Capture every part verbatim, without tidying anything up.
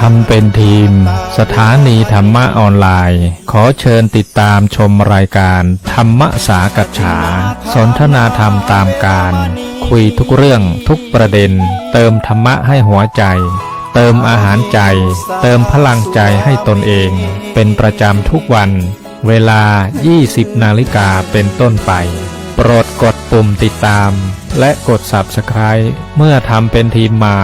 ทำเป็นทีม สถานีธรรมะออนไลน์ ขอเชิญติดตามชมรายการธรรมสากัจฉา สนทนาธรรมตามกาล คุยทุกเรื่องทุกประเด็น เติมธรรมะให้หัวใจ เติมอาหารใจ เติมพลังใจให้ตนเอง เป็นประจำทุกวัน เวลา ยี่สิบนาฬิกาเป็นต้นไป โปรดกดปุ่มติดตาม และกด Subscribe เมื่อทำเป็นทีมมา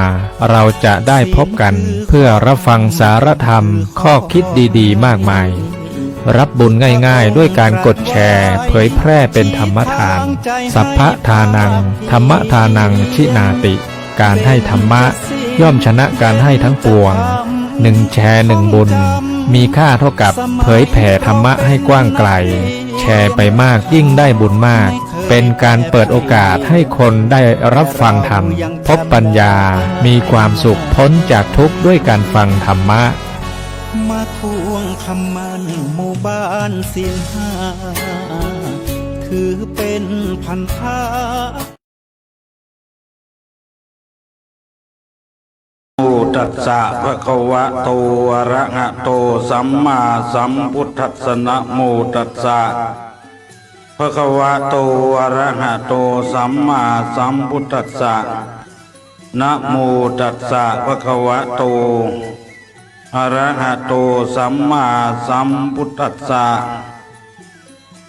เราจะได้พบกันเพื่อรับฟังสารธรรม ข้อคิดดีๆ มากมาย รับบุญง่ายๆ ด้วยการกดแชร์ เผยแพร่เป็นธรรมทาน สัพพะทานัง ธรรมทานัง ชินาติ การให้ธรรมะย่อมชนะการให้ทั้งปวง หนึ่งแชร์หนึ่งบุญ มีค่าเท่ากับเผยแผ่ธรรมะให้กว้างไกล แชร์ไปมากยิ่งได้บุญมาก เป็นการเปิดโอกาสให้คนได้รับฟังธรรม พบปัญญา มีความสุขพ้นจากทุกข์ด้วยการฟังธรรมะ มาทวงคำมั่นหมู่บ้านศีลห้า ถือเป็นพันธะ โมตัสสะ ภะคะวะโต อะระหะโต สัมมาสัมพุทธัสสะ นะโมตัสสะ ภะคะวะโต อะระหะโต สัมมาสัมพุทธัสสะ นะโมตัสสะ ภะคะวะโต อะระหะโต สัมมาสัมพุทธัสสะ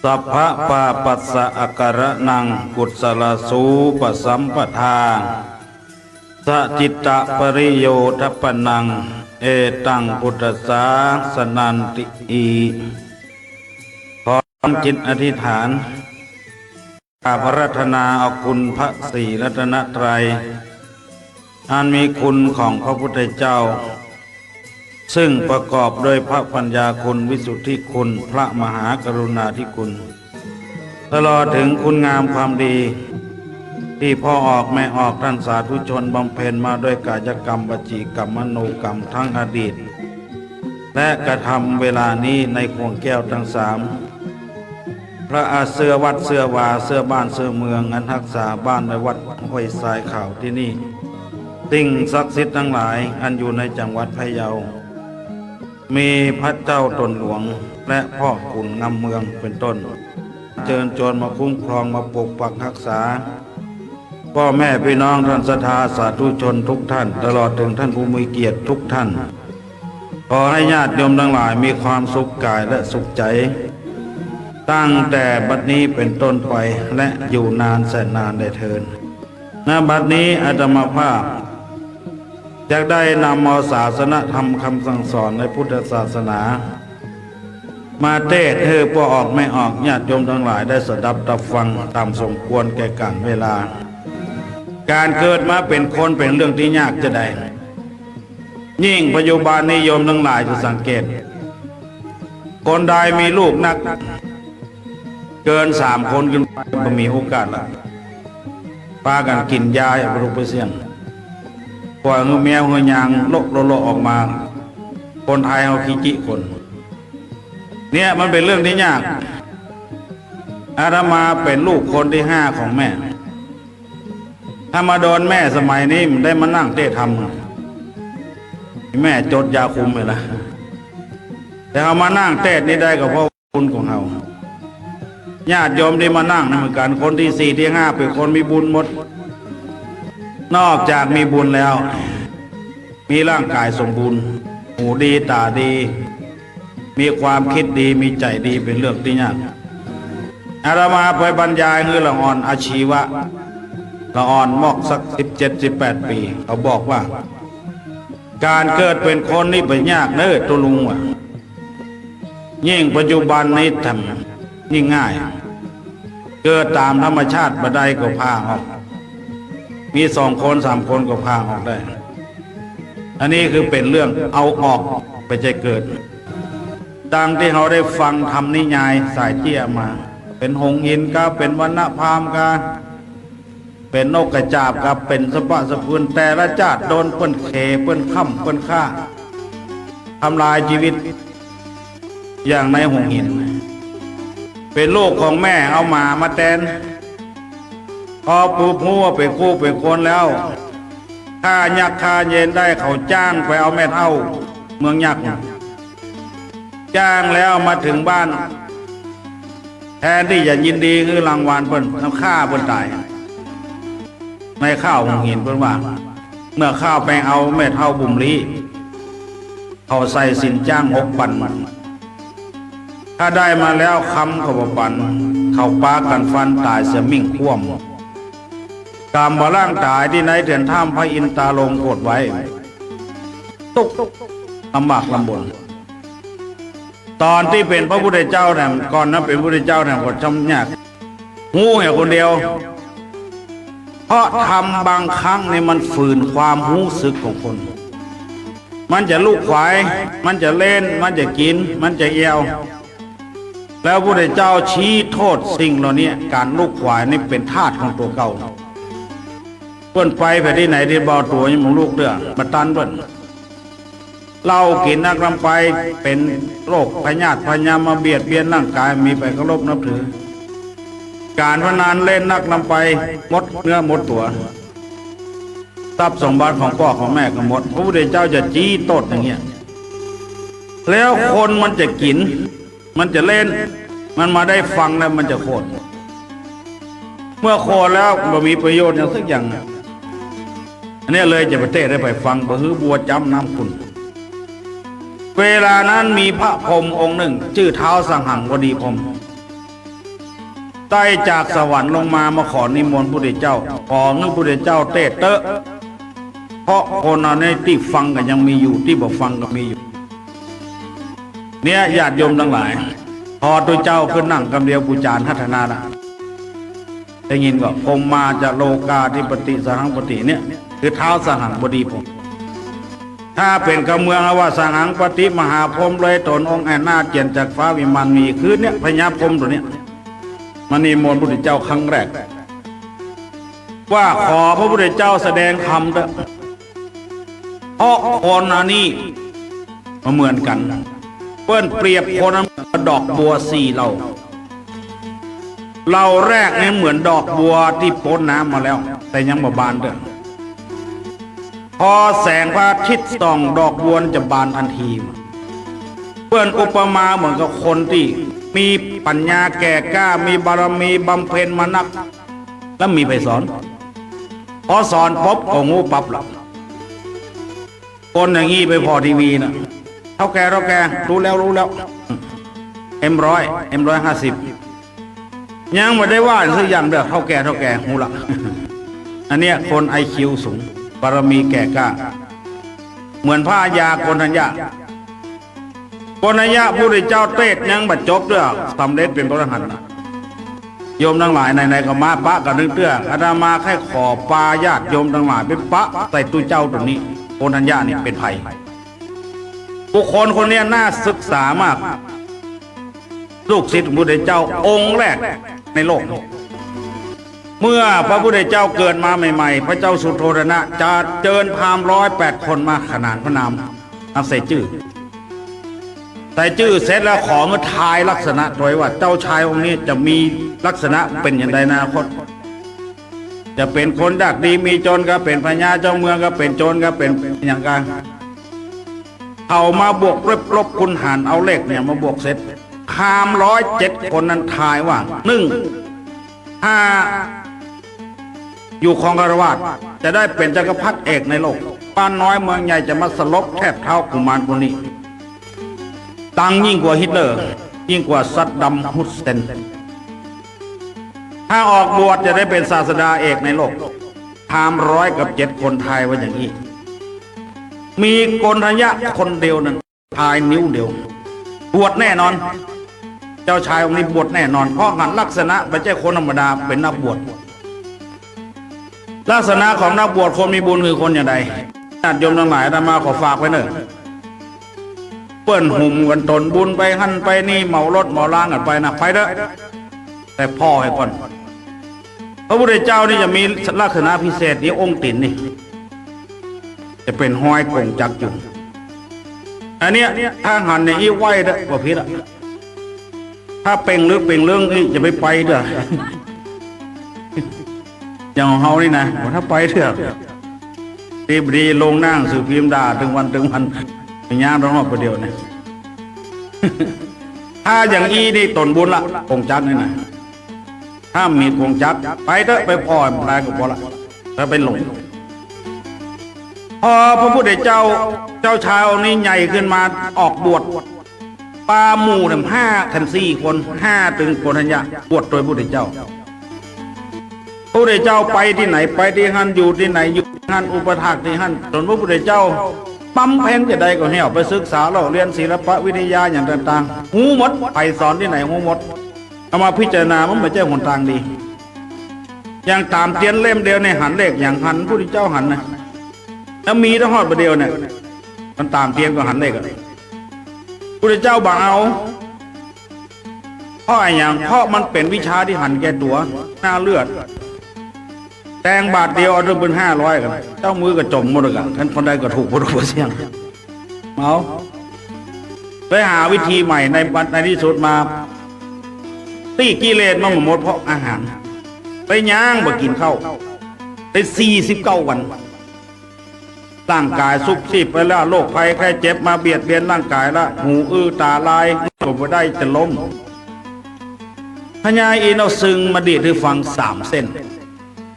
สัพพะปาปัสสะอะกะระนัง กุศลาสูปะสัมปะทา สะจิตตะปะริโยทะปะนัง เอตังพุทธสาสะนันติอิ ขอตั้งจิตอธิษฐาน กราบอาราธนาเอาคุณพระศรีรัตนตรัย อันมีคุณของพระพุทธเจ้า ซึ่งประกอบด้วยพระปัญญาคุณ วิสุทธิคุณ พระมหากรุณาธิคุณ ตลอดถึงคุณงามความดี ที่พ่อออกแม่ออกท่านสาธุชนบำเพ็ญมาด้วยกายกรรม วจีกรรม มโนกรรม ทั้งอดีต และกระทำเวลานี้ในห่วงแก้วทั้งสาม พระอาเสื้อวัดเสื้อวา เสื้อบ้านเสื้อเมือง อันฮักษาบ้านและวัดห้วยทรายขาวที่นี่ สิ่งศักดิ์สิทธิ์ทั้งหลายอันอยู่ในจังหวัดพะเยา มีพระเจ้าตนหลวงและพ่อขุนงำเมืองเป็นต้น เชิญชวนมาคุ้มครอง มาปกปักฮักษา พ่อแม่พี่น้องท่านศรัทธาสาธุชนทุกท่าน ตลอดถึงท่านผู้มีเกียรติทุกท่าน ขอให้ญาติโยมทั้งหลายมีความสุขกายและสุขใจ ตั้งแต่บัดนี้เป็นต้นไป และอยู่นานแสนนานแลเทอญ ณ บัดนี้อาตมาภาพ จะได้นำเอาศาสนธรรมคำสั่งสอนในพุทธศาสนา มาเทศน์หื้อป้อออกแม่ออกญาติโยมทั้งหลายได้สดับตับฟังตามสมควรแก่กาลเวลา การเกิดมาเป็นคนเป็นเรื่องตี้ยากจะใด ยิ่งปัจจุบันนี้โยมทั้งหลายจะสังเกต คนใดมีลูกนัก เกินสามคนขึ้นไปบ่มีโอกาสละ ปากั๋นกิ๋นยา เอาไปลูกไปเสี่ยง ปล่อยหื้อแมวหื้อยางโละโละโละออกมา คนไทยเฮาขี้จิคน เนี่ยมันเป๋นเรื่องตี้ยาก อาตมาเป๋นลูกคนตี้ห้าของแม่ ถ้าบ่โดนแม่สมัยนี้บ่ได้มานั่งเทศน์ธรรม แม่จดยาคุมไปละ แต่เฮามานั่งเทศน์นี่ได้ก็เพราะบุญของเฮา ญาติโยมตี้มานั่งนี่เหมือนกั๋น คนตี้สี่ตี้ห้าเป๋นคนมีบุญหมด นอกจากมีบุญแล้ว มีร่างกายสมบูรณ์ หูดี ต๋าดี มีความคิดดี มีใจ๋ดี เป๋นเรื่องตี้ยาก อาตมาไปบรรยายหื้อละอ่อนอาชีวะ ละอ่อนมอกสักสิบเจ็ด สิบแปดปี๋ เขาบอกว่า ก๋านเกิดเป๋นคนนี่บ่ยากเน้อตุ๊ลุงว่า ยิ่งปัจจุบันนี้แถมยิ่งง่าย เกิดต๋ามธรรมชาติบ่ได้ก็ผ่าออก มีสองคนสามคนก็ผ่าออกได้ อันนี้คือเป๋นเรื่องเอาออก บ่ใจ้เกิด ดังตี้เฮาได้ฟังธรรมนิยายสายเจี้ยมา เป๋นหงส์หินกา เป๋นวรรณพราหมณ์กา เป๋นนกกระจาบกา เป๋นสะปะสะพื้น แต่ละจาติโดนเปิ้นเข เปิ้นค่ำ เปิ้นฆ่า ทำลายจีวิต อย่างในหงส์หิน เป๋นลูกของแม่เอาหมามาแตน พอปุ๊บฮู้ว่าเป๋นคู่เป๋นคนแล้ว ฆ่ายักฆ่าเยนได้ เขาจ้างไปเอาแม่เฒ่าเมืองยัก จ้างแล้วมาเถิงบ้าน แทนตี้จะยินดีหื้อรางวัลเปิ้น แล้วฆ่าเปิ้นต๋าย ในข้าวหุงหินเปิ้นว่า เมื่อข้าไปเอาแม่เฒ่าบุ๋มลี้ เขาใส่สินจ้างหกปัน ถ้าได้มาแล้วคำเขาบ่ปัน เขาปากั๋นฟันต๋ายเสียมิ่งคว่ำ กำบ่าล่างต๋ายตี้ในเถื่อนถ้ำพระอินทราลงโขดไว้ ตุ๊กข์ลำบากลำบน ต๋อนตี้เป๋นพระพุทธเจ้าแถม ก่อนนั้นเป๋นพุทธเจ้าแถมก็จ้ำยาก ฮู้แหมคนเดียว เพราะธรรมบางครั้งนี่มันฝืนความฮู้สึกของคน มันจะลูกขวาย มันจะเล่น มันจะกิ๋น มันจะเอี่ยว แล้วพุทธเจ้าชี้โต้ษสิ่งเหล่านี้ ก๋านลูกขวายนี่เป๋นธาตุของตั๋วเก่า เปิ้นไปแผนตี้ไหนตี้บ่ตั๋วยังบ่ฮู้เตื้อ บ่ตันเปิ้น เหล้ากิ๋นนักลำไป เป๋นโรคพยาธิพยามมาเบียดเบียนร่างก๋าย มีใผเคารพนับถือ ก๋านพนันเล่นนักลำไป หมดเนื้อหมดตั๋ว ทรัพย์สมบัติของป้อของแม่ก็หมด พระพุทธเจ้าจะชี้โต้ษอย่างเงี้ย แล้วคนมันจะกิ๋น มันจะเล่น มันมาได้ฟังแล้วมันจะโขด เมื่อโขดแล้วบ่มีประโยชน์หยังสักอย่าง อันเนี้ยเลยจะไปเตะได้ไปฟัง บ่หื้อบัวจ้ำน้ำขุ่น เวลานั้นมีพระพรหมองค์หนึ่ง จื้อท้าวสังหังวดีพรหม ได้จากสวรรค์ลงมา มาขอนิมนต์พุทธเจ้า ขอหื้อพุทธเจ้าเตะเต๊อะ เพราะคนอันนี้ตี้ฟังก็ยังมีอยู่ ตี้บ่ฟังก็มีอยู่ เนี่ยญาติโยมตังหลาย พอตุ๊เจ้าขึ้นนั่งกำเดียว กู๋จ๋ารฮัทนาละ ได้ยินก่อ พรหมาจะโลกาธิปติสหังปติเนี่ย คือท้าวสหังบดีพรหม ถ้าเป๋นกำเมืองเอาว่าสหังปติมหาพรหม เลยตนองค์อำนาจเจียรจักรฟ้าวิมานมี คือเนี่ยพญาพรหมตั๋วเนี่ย มานิมนต์พุทธเจ้าครั้งแรก ว่าขอพระพุทธเจ้าแสดงธรรมเต๊อะ เพราะคนอันนี้บ่เหมือนกั๋น เปิ้นเปรียบคนอันเหมือนดอกบัวสี่เหล่า เหล่าแรกนี่เหมือนดอกบัวตี้ป๊นน้ำมาแล้ว แต่ยังบ่บานเต๊อะ พอแสงพระอาทิตย์ส่องดอกบัวจะบานทันที เปิ้นอุปมาเหมือนกับคนตี้มีปัญญาแก่กล้า มีบารมีบำเพ็ญมานัก แล้วมีใผสอน พอสอนปุ๊บก็ฮู้ปั๊บละ คนอย่างอี้ไปผ่อทีวีน่ะ เฒ่าแก่ เฒ่าแก่ ฮู้แล้ว ฮู้แล้ว เอ็มร้อย เอ็มร้อยห้าสิบ ยังบ่ได้ว่าสักอย่างเต๊อะ เฒ่าแก่ เฒ่าแก่ ฮู้ละ อันเนี้ยคนไอคิวสูง บารมีแก่กล้า เหมือนพระยาโกณฑัญญะ โกณฑัญญะพุทธเจ้าเตศน์ยังบ่จบเตื้อ สำเร็จเป๋นพระอรหันต์น่ะ โยมตังหลายไหนๆก็มาปะกั๋นเตื้อ อาตมาใค่ขอปาญาติโยมตังหลายไปปะใส่ตุ๊เจ้าตั๋วนี้ โกณฑัญญะนี่เป๋นใผ บุคคลคนเนี้ยน่าศึกษามาก ลูกศิษย์ของพุทธเจ้าองค์แรกในโลก เมื่อพระพุทธเจ้าเกิดมาใหม่ๆ พระเจ้าสุโธทนะจะเจิญพราหมณ์ร้อยแปดคนมาขนานพระนาม อันใส่จื้อ ใส่จื้อเสร็จแล้วขอหื้อทายลักษณะโตยว่าเจ้าชายองค์นี้จะมีลักษณะเป๋นอย่างใดในอนาคต จะเป๋นคนยากดีมีจนก็เป๋น พญาเจ้าเมืองก็เป๋น โจรก็เป๋น อย่างกั๋น เขามาบวกลบคูณหารเอาเลขเนี่ยมาบวกเสร็จ พราหมณ์ร้อยเจ็ดคนนั้นทายว่า หนึ่ง ถ้าอยู่ครองฆราวาส จะได้เป๋นจักรพรรดิเอกในโลก บ้านน้อยเมืองใหญ่จะมาสลบแทบเท้ากุมารพวกนี้ ดังยิ่งกว่าฮิตเลอร์ ยิ่งกว่าซัดดัมฮุสเซน ถ้าออกบวชจะได้เป๋นศาสดาเอกในโลก พราหมณ์ร้อยกับเจ็ดคนทายว่าอย่างนี้ มีโกณฑัญญะคนเดียวนั้น ทายนิ้วเดียว บวชแน่นอน เจ้าชายองค์นี้บวชแน่นอน เพราะหันลักษณะบ่ใจ้คนธรรมดา เป๋นนักบวช ลักษณะของนักบวชคนมีบุญคือคนอย่างใด ญาติโยมตังหลาย อาตมาขอฝากไว้เน่อ เปิ้นหุมกั๋นต๋นบุญไปหั้นไปนี่ เหมารถเหมาลากั๋นไปนะ ไปเต๊อะ แต่ผ่อหื้อก่อน พระพุทธเจ้านี่จะมีลักษณะพิเศษนี่ องค์ตี๋นนี่ จะเป๋นฮอยก๋งจักรอยู่ อันเนี้ย ถ้าหันอย่างอี้ไหว้เต๊อะ บ่ผิดอะ ถ้าเป่งลึกเป่งเรื่องนี่อย่าไปไปเต๊อะ อย่างของเฮานี่นะ ถ้าไปเต๊อะ ดีบ่ดีลงหน้าหนังสือพิมพ์ด่าตึงวันตึงวัน ย้างต้องฮอดประเดี๋ยวเนี่ย ถ้าอย่างอี้นี่ต๋นบุญละ กงจั๊กรนี่นะ ถ้ามีกงจั๊กร ไปเต๊อะ ไปผ่อมันต๋ายก็ปอละ แล้วไปหลง พอพระพุทธเจ้า เจ้าชายองค์นี้ใหญ่ขึ้นมาออกบวช ปาหมู่แถมห้าแถมสี่คน ห้าตึงโกณฑัญญะ บวชโดยพระพุทธเจ้า พระพุทธเจ้าไปตี้ไหน ไปตี้หั้น อยู่ตี้ไหน อยู่ตี้หั้น อุปถากตี้หั้น จ๋นพระพุทธเจ้าบำเพ็ญจะใดก็แห้ว ไปศึกษาเล่าเรียนศิลปวิทยาอย่างต่างๆ ฮู้หมด ใผสอนตี้ไหนฮู้หมด เอามาพิจารณามันบ่ใจ้หนตางดี อย่างต๋ามเตียนเล่มเดียวเนี่ยหันเลข อย่างหันพระพุทธเจ้าหันนะ แล้วมีต้องฮอดประเดี๋ยวเนี่ย มันต๋ามเตียนก็หันเลขอะ พุทธเจ้าบ่เอา เพราะอะหยัง เพราะมันเป๋นวิชาตี้หันแก่ตั๋ว หน้าเลือด แตงบาทเดียวเอาตึงเปิ้นห้าร้อยกั๋น เจ้ามือก็จ๋มหมดเลยกั๋น ท่านคนใดก็ถูก บ่ถูกบ่เสี่ยง เอา ไปหาวิธีใหม่ ในบัด ในตี้สุดมา ตี้กิเลสมันบ่หมดเพราะอาหาร ไปย่างบ่กิ๋นข้าว ไปสี่สิบเก้าวัน ร่างก๋ายซุบซิบไปแล้ว โรคภัยไข้เจ็บมาเบียดเบียนร่างก๋ายละ หูอื้อต๋าลาย ก็บ่ได้จะล้ม พญาอินทร์เอาซึงมาดีดหื้อฟังสามเส้น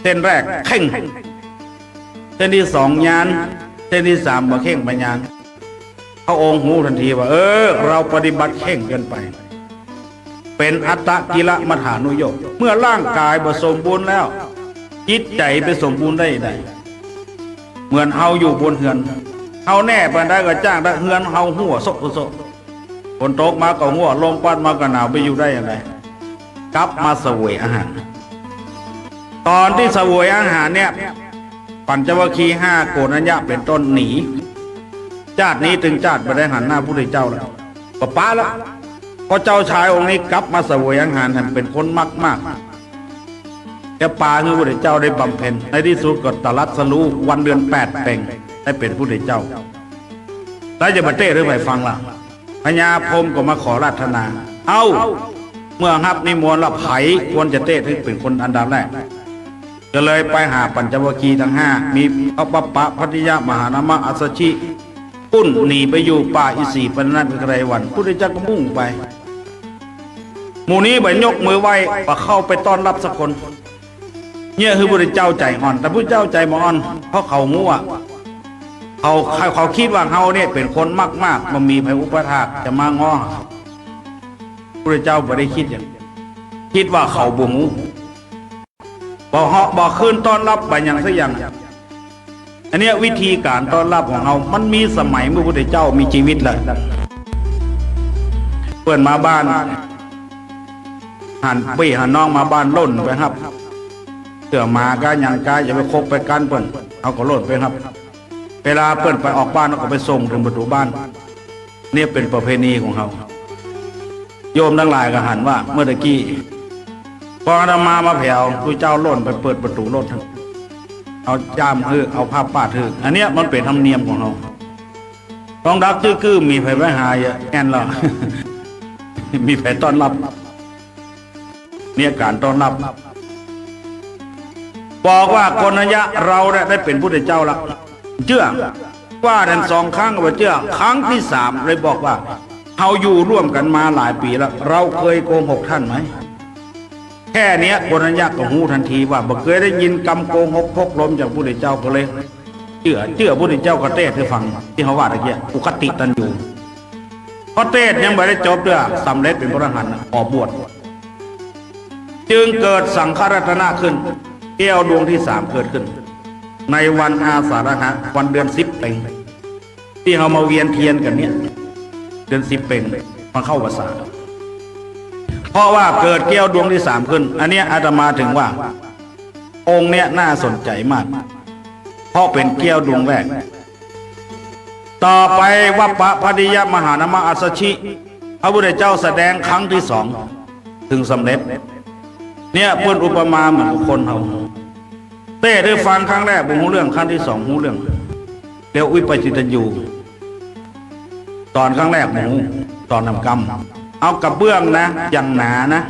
เส้นแรกเข่ง เส้นตี้สองญาน เส้นตี้สามบ่เข่งบ่ญาน พระองค์ฮู้ตันทีว่า เออ เฮาปฏิบัติเข่งเกินไป เป๋นอัตตกิลมัฏฐานุโยค เมื่อร่างก๋ายบ่สมบูรณ์แล้ว จิตใจ๋ไปสมบูรณ์ได้ใด เหมือนเฮาอยู่บนเฮือน เฮาแน่ปานใดก็จ้างได้ เฮือนเฮาหั้วโซะโซะ ฝนตกมาก็หั้ว ลมปั๊ดมาก็หนาว ไปอยู่ได้อย่างไร กลับมาเสวยอาหาร ต๋อนตี้เสวยอาหารเนี่ย ปัญจวัคคีย์ห้า โกณฑัญญะเป๋นต้นหนี จาตินี้ตึงจาติบ่ได้หันหน้าพุทธเจ้าแล้ว ปะปะแล้ว เพราะเจ้าชายองค์นี้กลับมาเสวยอาหาร หันเป๋นคนมักมาก จะปาหื้อพุทธเจ้าได้บำเพ็ญ ในตี้สุดก็ตรัสรู้วันเดือนแปดเพ็ง ได้เป๋นพุทธเจ้า แล้วจะมาเต๊ะหื้อใผฟังล่ะ พญาพรหมก็มาขออาราธนา เอ้า เมื่อฮับนิมนต์แล้ว ใผควรจะเต๊ะหื้อเป๋นคนอันดับแรก ก็เลยไปหาปัญจวัคคีย์ตังห้า มีพระปัปปะ ภัททิยะ มหานามะ อัสสชิ ปุ้นหนีไปอยู่ป่าอิสิปตนวิครัยวัน พุทธเจ้าก็มุ่งไป หมู่นี้บ่ยกมือไหว้ บ่เข้าไปต้อนฮับสักคน เนี่ยคือพุทธเจ้าใจ๋อ่อน แต่พุทธเจ้าใจ๋บ่อ่อน เพราะเขาฮู้ว่า เขา เขา เขากึ๊ดว่าเฮาเนี่ยเป๋นคนมักมาก บ่มีใผอุปถากจะมาง้อ พุทธเจ้าบ่ได้กึ๊ดอย่าง กึ๊ดว่าเขาบ่ฮู้ บ่เหาะบ่ขึ้นต้อนฮับบ่อย่างสักอย่าง อันเนี้ยวิธีก๋านต้อนฮับของเฮา มันมีสมัยเมื่อพุทธเจ้ามีจีวิตแล้ว เปิ้นมาบ้าน หันปี้หันน้องมาบ้านโล่นไปฮับ เตื้อหมาก้าหยังก้า อย่าไปคบไปกั๋นเปิ้น เฮาก็โล่นไปฮับ เวลาเปิ้นไปออกบ้าน เฮาก็ไปส่งเถิงประตู๋บ้าน เนี่ยเป๋นประเพณีของเฮา โยมตังหลายก็หันว่าเมื่อตะกี้ พออาตมามาแผว ตุ๊เจ้าโล่นไปเปิดประตู๋รถ เอาจ้ามหื้อ เอาผ้าปาดหื้อ อันเนี้ยมันเป๋นธรรมเนียมของเฮา ต้องดักจื้อกื้อ มีใผไปหาเยียะ แอ่นละ มีใผต้อนฮับ เนี่ยก๋านต้อนฮับ บอกว่าโกณฑัญญะ เฮาเนี่ยได้เป๋นพุทธเจ้าละ เจื้อ ว่าแถมสองครั้งก็บ่เจื้อ ครั้งตี้สามเลยบอกว่า เฮาอยู่ร่วมกั๋นมาหลายปี๋แล้ว เฮาเคยโกหกท่านไหม แค่เนี้ยโกณฑัญญะก็ฮู้ตันทีว่าบ่เคยได้ยินกำโกหกพกลมจากพุทธเจ้า ก็เลยเจื้อ เจื้อพุทธเจ้าก็เตสน์หื้อฟัง ตี้เฮาว่าตะกี้ อุคติตัญญู พอเตสน์ยังบ่ได้จบเตื้อ สำเร็จเป๋นพระอรหันต์ ขอบวช จึงเกิดสังฆรัตนะขึ้น แก้วดวงตี้สามเกิดขึ้น ในวันอาสาฬหะ วันเดือนสิบเพ็ง ตี้เฮามาเวียนเตียนกั๋นเนี่ย เดือนสิบเพ็ง มันเข้าพรรษา เพราะว่าเกิดแก้วดวงตี้สามขึ้น อันเนี้ยอาตมาถึงว่า องค์เนี้ยน่าสนใจ๋มาก เพราะเป๋นแก้วดวงแรก ต่อไปวัปปะภัททิยะมหานามะอัสสชิ พระพุทธเจ้าแสดงครั้งตี้สอง เถิงสำเร็จ เนี่ยเปิ้นอุปมาเหมือนกับคนเฮา เตสน์หื้อฟังครั้งแรกบ่ฮู้เรื่อง ครั้งตี้สองฮู้เรื่อง เรียกวิปัสสิตัญญู สอนครั้งแรกบ่ฮู้ สอนนำกำ เอากระเบื้องนะ อย่างหนานะ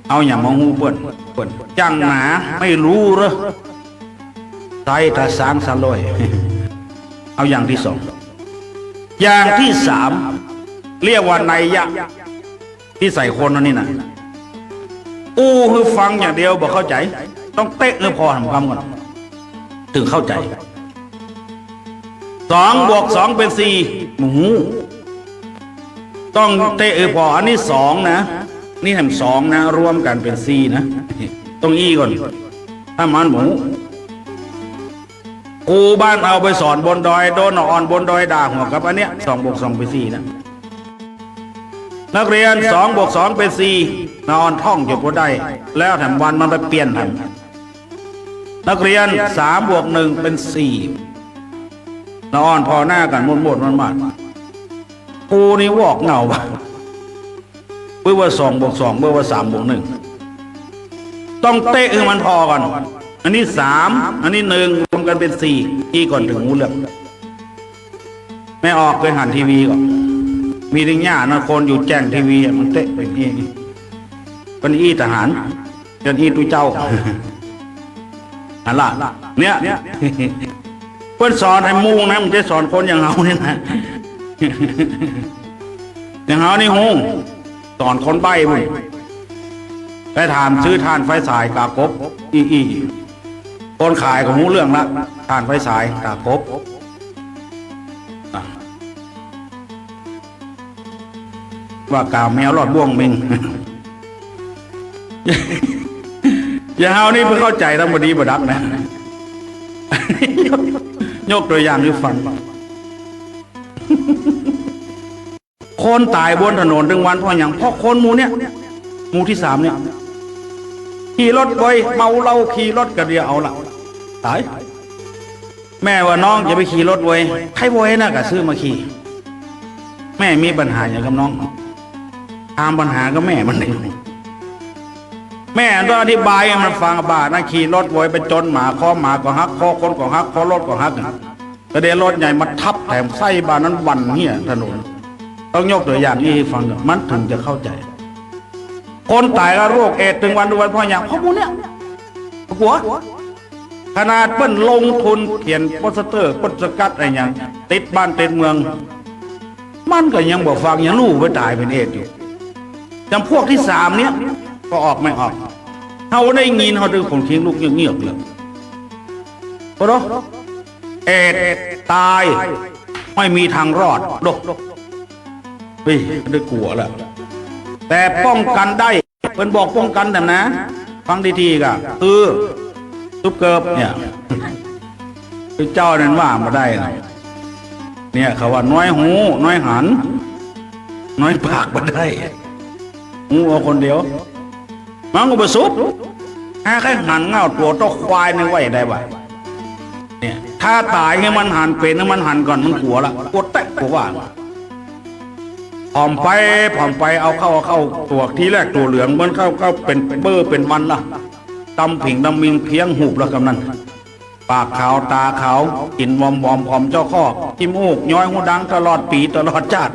เอาหยังมาฮู้เปิ้น เปิ้น อย่างหนา ไม่รู้เหรอ ใส่ต๋าสางสะลอย เอาอย่างตี้สอง อย่างตี้สาม เรียกว่านัยยะ ตี้ใส่คนอันนี้นะ อู้หื้อฟังอย่างเดียวบ่เข้าใจ๋ ต้องเตะหื้อผ่อหำกำก่อน เถิงเข้าใจ๋ สองบวกสองเป๋นสี่ บ่ฮู้ ต้องเตะหื้อผ่อ อันนี้สองนะ นี่แหมสองนะ รวมกั๋นเป๋นสี่นะ ต้องอี้ก่อน ถ้ามันบ่ฮู้ ครูบ้านเอาไปสอนบนดอย โดนน้าอ่อนบนดอยด่าหัวกับอันเนี้ย สองบวกสองเป๋นสี่นะ นักเรียน สองบวกสองเป๋นสี่ น้าอ่อนท่องจ๋บบ่ได้ แล้วแถมวันมันไปเปลี่ยนแถม นักเรียน สามบวกหนึ่งเป๋นสี่ น้าอ่อนผ่อหน้ากั๋นหมดๆ มันๆ ครูนี่วอกเหง้าว่ะ เปิ้นว่าสองบวกสอง เปิ้นว่าสามบวกหนึ่ง ต้องเตะหื้อมันผ่อก่อน อันนี้สาม อันนี้หนึ่ง รวมกั๋นเป๋นสี่ อี้ก่อนเถิงฮู้เรื่อง แม่ออกไปหันทีวีก่อน มีแต่หญ้านะ คนอยู่แจ้งทีวีอะ มันเตะไปอี้ เปิ้นอี้ทหาร เปิ้นอี้ตุ๊เจ้า อันละ เนี่ย เปิ้นสอนหื้อหมู่นะ บ่ใจ้สอนคนอย่างเฮานี่นะ อย่างเฮานี่ฮู้ สอนคนใบ้ปุ้น ไปถามซื้อถ่านไฟฉายกากบ อี้ๆ คนขายก็ฮู้เรื่องละ ถ่านไฟฉายกากบ อ่ะ ว่ากาแมวรอดบ่วงเม็ง อย่างเฮานี่เปิ้นเข้าใจ๋ตางบ่ดีบ่ดักนะ ยกตั๋วอย่างหื้อฟัง คนต๋ายบนถนนตึงวันเพราะหยัง เพราะคนหมู่เนี้ย หมู่ตี้สามเนี่ย ขี่รถไว เมาเหล้า ขี่รถกะเดียเอาละ ต๋าย แม่ว่า "น้องอย่าไปขี่รถไว" "ใผไวนักอะ ซื้อมาขี่" แม่มีปัญหาหยังกับน้อง ถามปัญหากับแม่มันเอง แม่ต้องอธิบายหื้อมันฟัง บ่านั้นขี่รถไวไปจนหมา คอหมาก็หัก คอคนก็หัก คอรถก็หัก กะเดียรถใหญ่มาทับแถม ไส้บ่านั้นหวั่นเหียถนน ต้องยกตั๋วอย่างอี้หื้อฟัง มันเถิงจะเข้าใจ๋ คนต๋ายกับโรคเอดส์ตึงวันตึงวันเพราะหยัง เพราะหมู่เนี้ย กั๋ว ขนาดเปิ้นลงทุนเขียนโปสเตอร์ โปสการ์ดอะหยัง ติดบ้านติดเมือง มันก็ยังบ่ฟัง ยังลู่ไปต๋ายเป๋นเอดส์อยู่ จ๋ำพวกตี้สามเนี่ย ก็ออกไม่ออก เฮาได้ยินเฮาได้ขนคิงลุกเงือกๆ เลย ปะโด เอดส์ต๋าย ไม่มีทางรอด โด เฮ้ย ได้กั๋วละ แต่ป้องกันได้ เปิ้นบอกป้องกันแถมนะ ฟังดีๆ ก่ะ คือ ตุ๊บเกิบเนี่ย คือเจ้านั้นว่าบ่ได้นะ เนี่ย เขาว่าน้อยฮู้ น้อยหัน น้อยปากบ่ได้ ฮู้เอาคนเดียว มันก็บ่สุข หาใค่หันเง่าตั๋วเต้าควายนี่ไว้ได้บ่ เนี่ย ถ้าต๋ายหื้อมันหันเป๋น หื้อมันหันก่อน มันกั๋วละ กั๋วแต๊กกั๋วว่า ผอมไป ผอมไป เอาเข้า เอาเข้า ตั๋วทีแรกตั๋วเหลือง มันเข้า เข้าเป๋นเบ้อเป๋นวันละ ดำผิงดำมิงเพี้ยงหูบละกำนั้น ปากขาวต๋าขาว กิ๋นหวอมๆ ผอมเจ้าข้อ ขี้มูกย้อยฮูดัง ตลอดปี๋ตลอดจ๊าด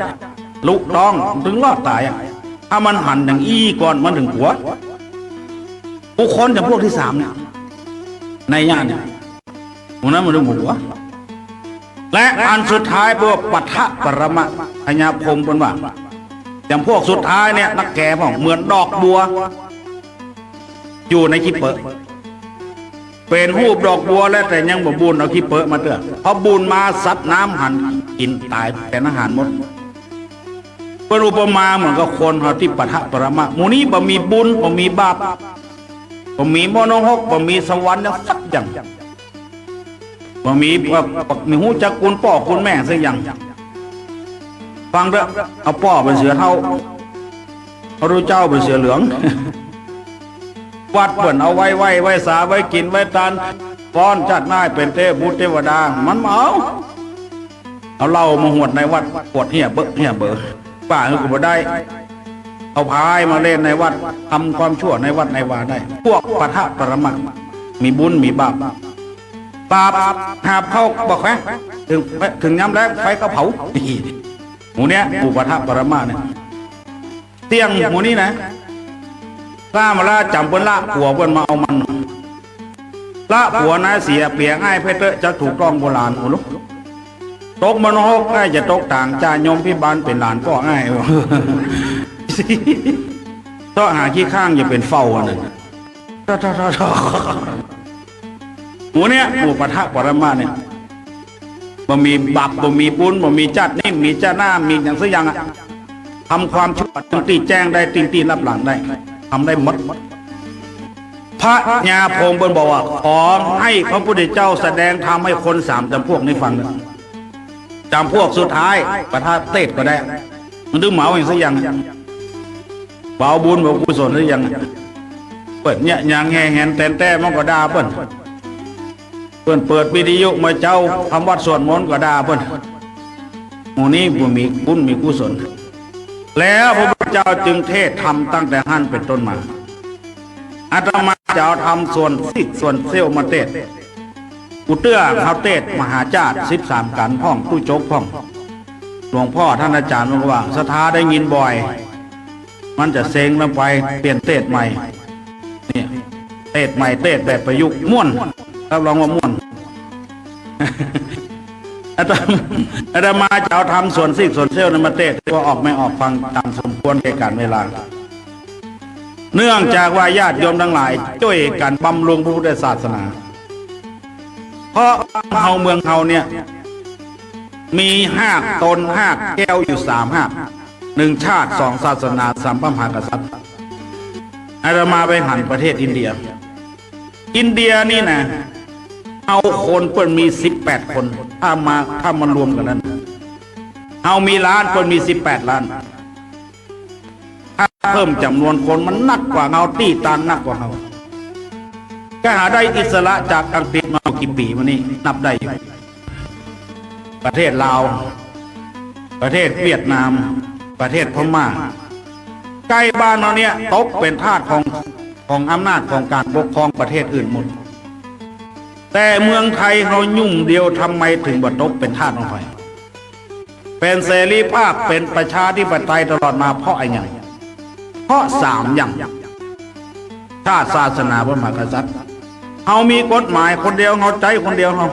ลุต๊อง เถิงรอดต๋ายอะ ถ้ามันหันอย่างอี้ก่อน มันเถิงกั๋ว บุคคลจ๋ำพวกตี้สามเนี่ย นัยยะเนี่ย หมู่นั้นมันเถิงกั๋ว และอันสุดท้ายเปิ้นว่าปะทะปรมะ พญาพรหมเปิ้นว่า จ๋ำพวกสุดท้ายเนี่ย นักแก่พ่อง เหมือนดอกบัว อยู่ในขี้เปอะ เป๋นฮูปดอกบัวแล้ว แต่ยังบ่บูนเอาขี้เปอะมาเตื้อ พอบูนมาสัตว์น้ำหันกิ๋นต๋ายเป๋นอาหารหมด เปิ้นอุปมาเหมือนกับคนเฮาตี้ปะทะปรมะ หมู่นี้บ่มีบุญ บ่มีบาป บ่มีมรรคนรก บ่มีสวรรค์หยังสักอย่าง บ่มี บ่ บ่มีฮู้จักคุณป้อคุณแม่สักอย่าง ฟังเต๊อะ เอาป้อเป๋นเสือเฒ่า พระพุทธเจ้าเป๋นเสือเหลือง วัดเปิ้นเอาไว้ไหว้ ไหว้สา ไว้กิ๋น ไว้ตาน ฟ้อน จัดหน้าเป๋นเทพบุตรเทวดา มันบ่เอา เอาเหล้ามาหวดในวัด หวดเหียเบอะเหียเบอ ว่าหื้อก็บ่ได้ เอาพายมาเล่นในวัด ทำความชั่วในวัดในวาได้ พวกปะทะปรมะ มีบุญมีบาป บาปหาบเข้าบ่แขวะ เถิง เถิงยามแลงไฟก็เผา หมู่เนี้ย หมู่ปะทะปรมะเนี่ย เตี้ยงหมู่นี้นะ กล้ามาละจ๋ำเปิ้นละ กั๋วเปิ้นมาเอามัน ละผัวนายเสียเปียอ้ายไปเต๊อะ จะถูกต้องโบราณ โอ้ลูก ตกมนรกอ้ายจะตกตาง จ้าโยมพิบาลเป๋นหลานป้ออ้าย เซาะหาขี้ข้างอย่าเป๋นเฝ้าอันนั้น โถ่ๆๆๆ หมู่เนี้ย หมู่ปะทะปรมาสเนี่ย บ่มีบาป บ่มีบุญ บ่มีจ้าดนี้ มีจ้าดหน้า มีหยังสักอย่างอะ ทำความชั่ว ตึงตี้แจ้งได้ ตึงตี้ลับหลังได้ ทำได้หมด พญาพรหมเปิ้นบอกว่า ขอหื้อพระพุทธเจ้าแสดงธรรมหื้อคนสามจ๋ำพวกนี้ฟังเน่อ จ๋ำพวกสุดท้าย ปะทะเตสก็ได้ มันตึงเหมาอย่างสักอย่าง เบาบุญเบากุศลสักอย่าง เปิ้นเนี่ย หยังแห่แหนแตนแต้มันก็ด่าเปิ้น เปิ้นเปิดวิทยุเมื่อเจ๊า ทำวัตรสวดมนต์ก็ด่าเปิ้น หมู่นี้บ่มีบุญมีกุศล แล้วพระพุทธเจ้าจึงเตสน์ธรรมตั้งแต่หั้นเป๋นต้นมา อาตมาจะเอาธรรมส่วนซีกส่วนเสี้ยวมาเตสน์ กูเตื้อเฮาเตสน์มหาจ้าดสิบสามกัณฑ์พ่อง ตู้โจ๊กพ่อง หลวงป้อต้านอาจ๋ารย์มันก็ว่า ศรัทธาได้ยินบ่อย มันจะเซ็งลงไป เปลี่ยนเตสน์ใหม่ เนี่ย เตสน์ใหม่ เตสน์แบบประยุกต์ ม่วน รับรองว่าม่วน อาตมา อาตมาจะเอาธรรมส่วนซีกส่วนเสี้ยวนั้นมาเตสน์ ว่าออกไม่ออกฟังต๋ามสมควรแก่ก๋าลเวลา เนื่องจากว่าญาติโยมตังหลายจ้วยกั๋นบำรุงพระพุทธศาสนา เพราะบ้านเฮาเมืองเฮาเนี่ย มีฮากตนฮากแก้วอยู่สามฮาก หนึ่งชาติ สองศาสนา สามพระมหากษัตริย์ อาตมาไปหันประเทศอินเดีย อินเดียนี่นะ เฮาคนเปิ้นมีสิบแปดคน ถ้ามารวมกั๋นนั้น เฮามีล้าน เปิ้นมีสิบแปดล้าน ถ้าเพิ่มจ๋ำนวนคนมันนักกว่าเฮา ตี้ตางนักกว่าเฮา ก็หาได้อิสระจากอังกฤษมากี่ปี๋มานี่ นับได้อยู่ ประเทศลาว ประเทศเวียดนาม ประเทศพม่า ใก้บ้านเฮาเนี่ย ตกเป๋นทาสของ ของอำนาจของก๋านปกครองประเทศอื่นหมด แต่เมืองไทยเฮาหยุ่มเดียว ทำไมถึงบ่ตกเป๋นทาสของใผ เป๋นเสรีภาพ เป๋นประชาธิปไตยตลอดมา เพราะอะหยัง เพราะสามอย่าง ชาติ ศาสนา พระมหากษัตริย์ เฮามีกฎหมายคนเดียว เฮาใจ๊คนเดียว เฮา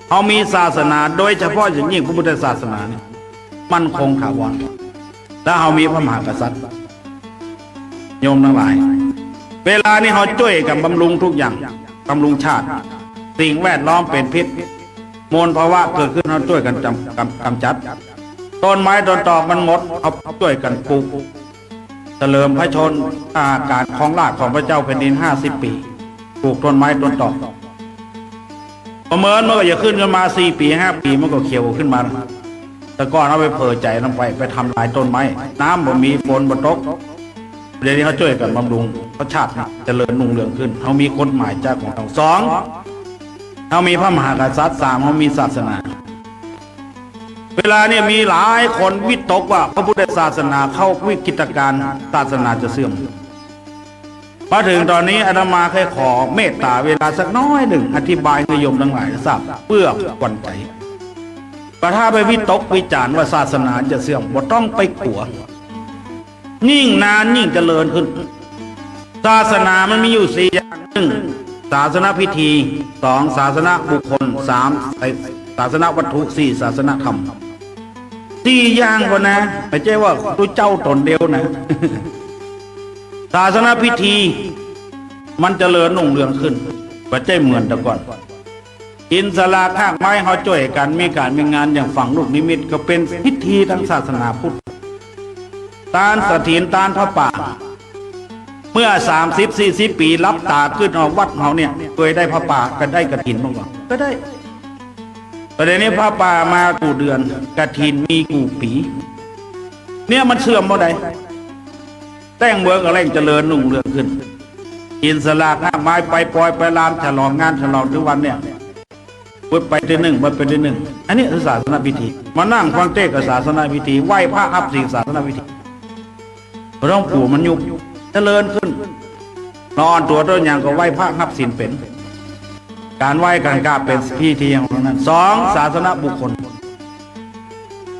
เฮามีศาสนา โดยเฉพาะอย่างยิ่งพระพุทธศาสนาเนี่ย มั่นคงถาวร แล้วเฮามีพระมหากษัตริย์ โยมตังหลาย เวลานี้เฮาจ้วยกั๋นบำรุงทุกอย่าง บำรุงชาติ สิ่งแวดล้อมเป๋นพิษ มลภาวะเกิดขึ้น เฮาจ้วยกั๋นจ๋ำ ก๋ำ ก๋ำจัด ต้นไม้ต้นตอกมันหมด เฮาจ้วยกั๋นปลูก เฉลิมพระชนม์ อ่า ก๋านครองราชย์ของพระเจ้าแผ่นดินห้าสิบปี๋ ปลูกต้นไม้ต้นตอก ประเมินมันก็จะขึ้นขึ้นมาสี่ปี๋ห้าปี๋ มันก็เขียวขึ้นมา แต่ก่อนเฮาไปเผลอใจ๋ลงไป ไปทำลายต้นไม้ น้ำบ่มี ฝนบ่ตก เดี๋ยวนี้เฮาจ้วยกั๋นบำรุง เพราะชาติเจริญรุ่งเรืองขึ้น เฮามีกฎหมายจ้าของเฮา สอง เฮามีพระมหากษัตริย์ สาม เฮามีศาสนา เวลาเนี่ยมีหลายคนวิตกว่าพระพุทธศาสนาเข้าวิกฤตการณ์ ศาสนาจะเสื่อม มาถึงต๋อนนี้อาตมาเคยขอเมตต๋าเวลาสักน้อยนึ่ง อธิบายหื้อโยมตังหลายทราบ เปื้อขวัญใจ๋ ว่าถ้าไปวิตกวิจ๋ารณ์ว่าศาสนาจะเสื่อม บ่ต้องไปกั๋ว ยิ่งนานยิ่งเจริญขึ้น ศาสนามันมีอยู่สี่อย่าง หนึ่ง ศาสนพิธี สอง ศาสนบุคคล สาม ศาสนวัตถุ สี่ ศาสนธรรม สี่อย่างก่อนนะ บ่ใจ้ว่าตุ๊เจ้าต๋นเดียวนะ ศาสนพิธี มันเจริญรุ่งเรืองขึ้น บ่ใจ้เหมือนแต่ก่อน กิ๋นสลากฮากไม้ เฮาจ้วยกั๋น มีก๋านมีงาน อย่างฝังลูกนิมิต ก็เป๋นพิธีตางศาสนาพุทธ ตานสะถิน ตานผ้าป่า เมื่อสามสิบสี่สิบปี๋ หลับต๋าขึ้นมาวัดเฮาเนี่ย เกยได้ผ้าป่า ก็ได้กฐินบ้างก่อ ก็ได้ ประเดี๋ยวนี้ผ้าป่ามากู้เดือน กฐินมีกู้ปี๋ เนี่ยมันเสื่อมบ่ได้ แต้งเมืองก็แล่งเจริญรุ่งเรืองขึ้น กิ๋นสลากฮากไม้ ไปปอยไปลาม ฉลองงานฉลองทุกวันเนี่ย พุทธไปตี้นึ่ง พุทธไปตี้นึ่ง อันนี้คือศาสนพิธี มานั่งฟังเตสน์ก็ศาสนพิธี ไหว้พระฮับศีลศาสนพิธี บ่ต้องกั๋วมันยุบ เจริญขึ้น นอนตั๋วต้นอย่างก็ไหว้พระฮับศีลเป๋น ก๋านไหว้ก๋านกราบเป๋นพิธีอย่างนั้น สอง ศาสนบุคคล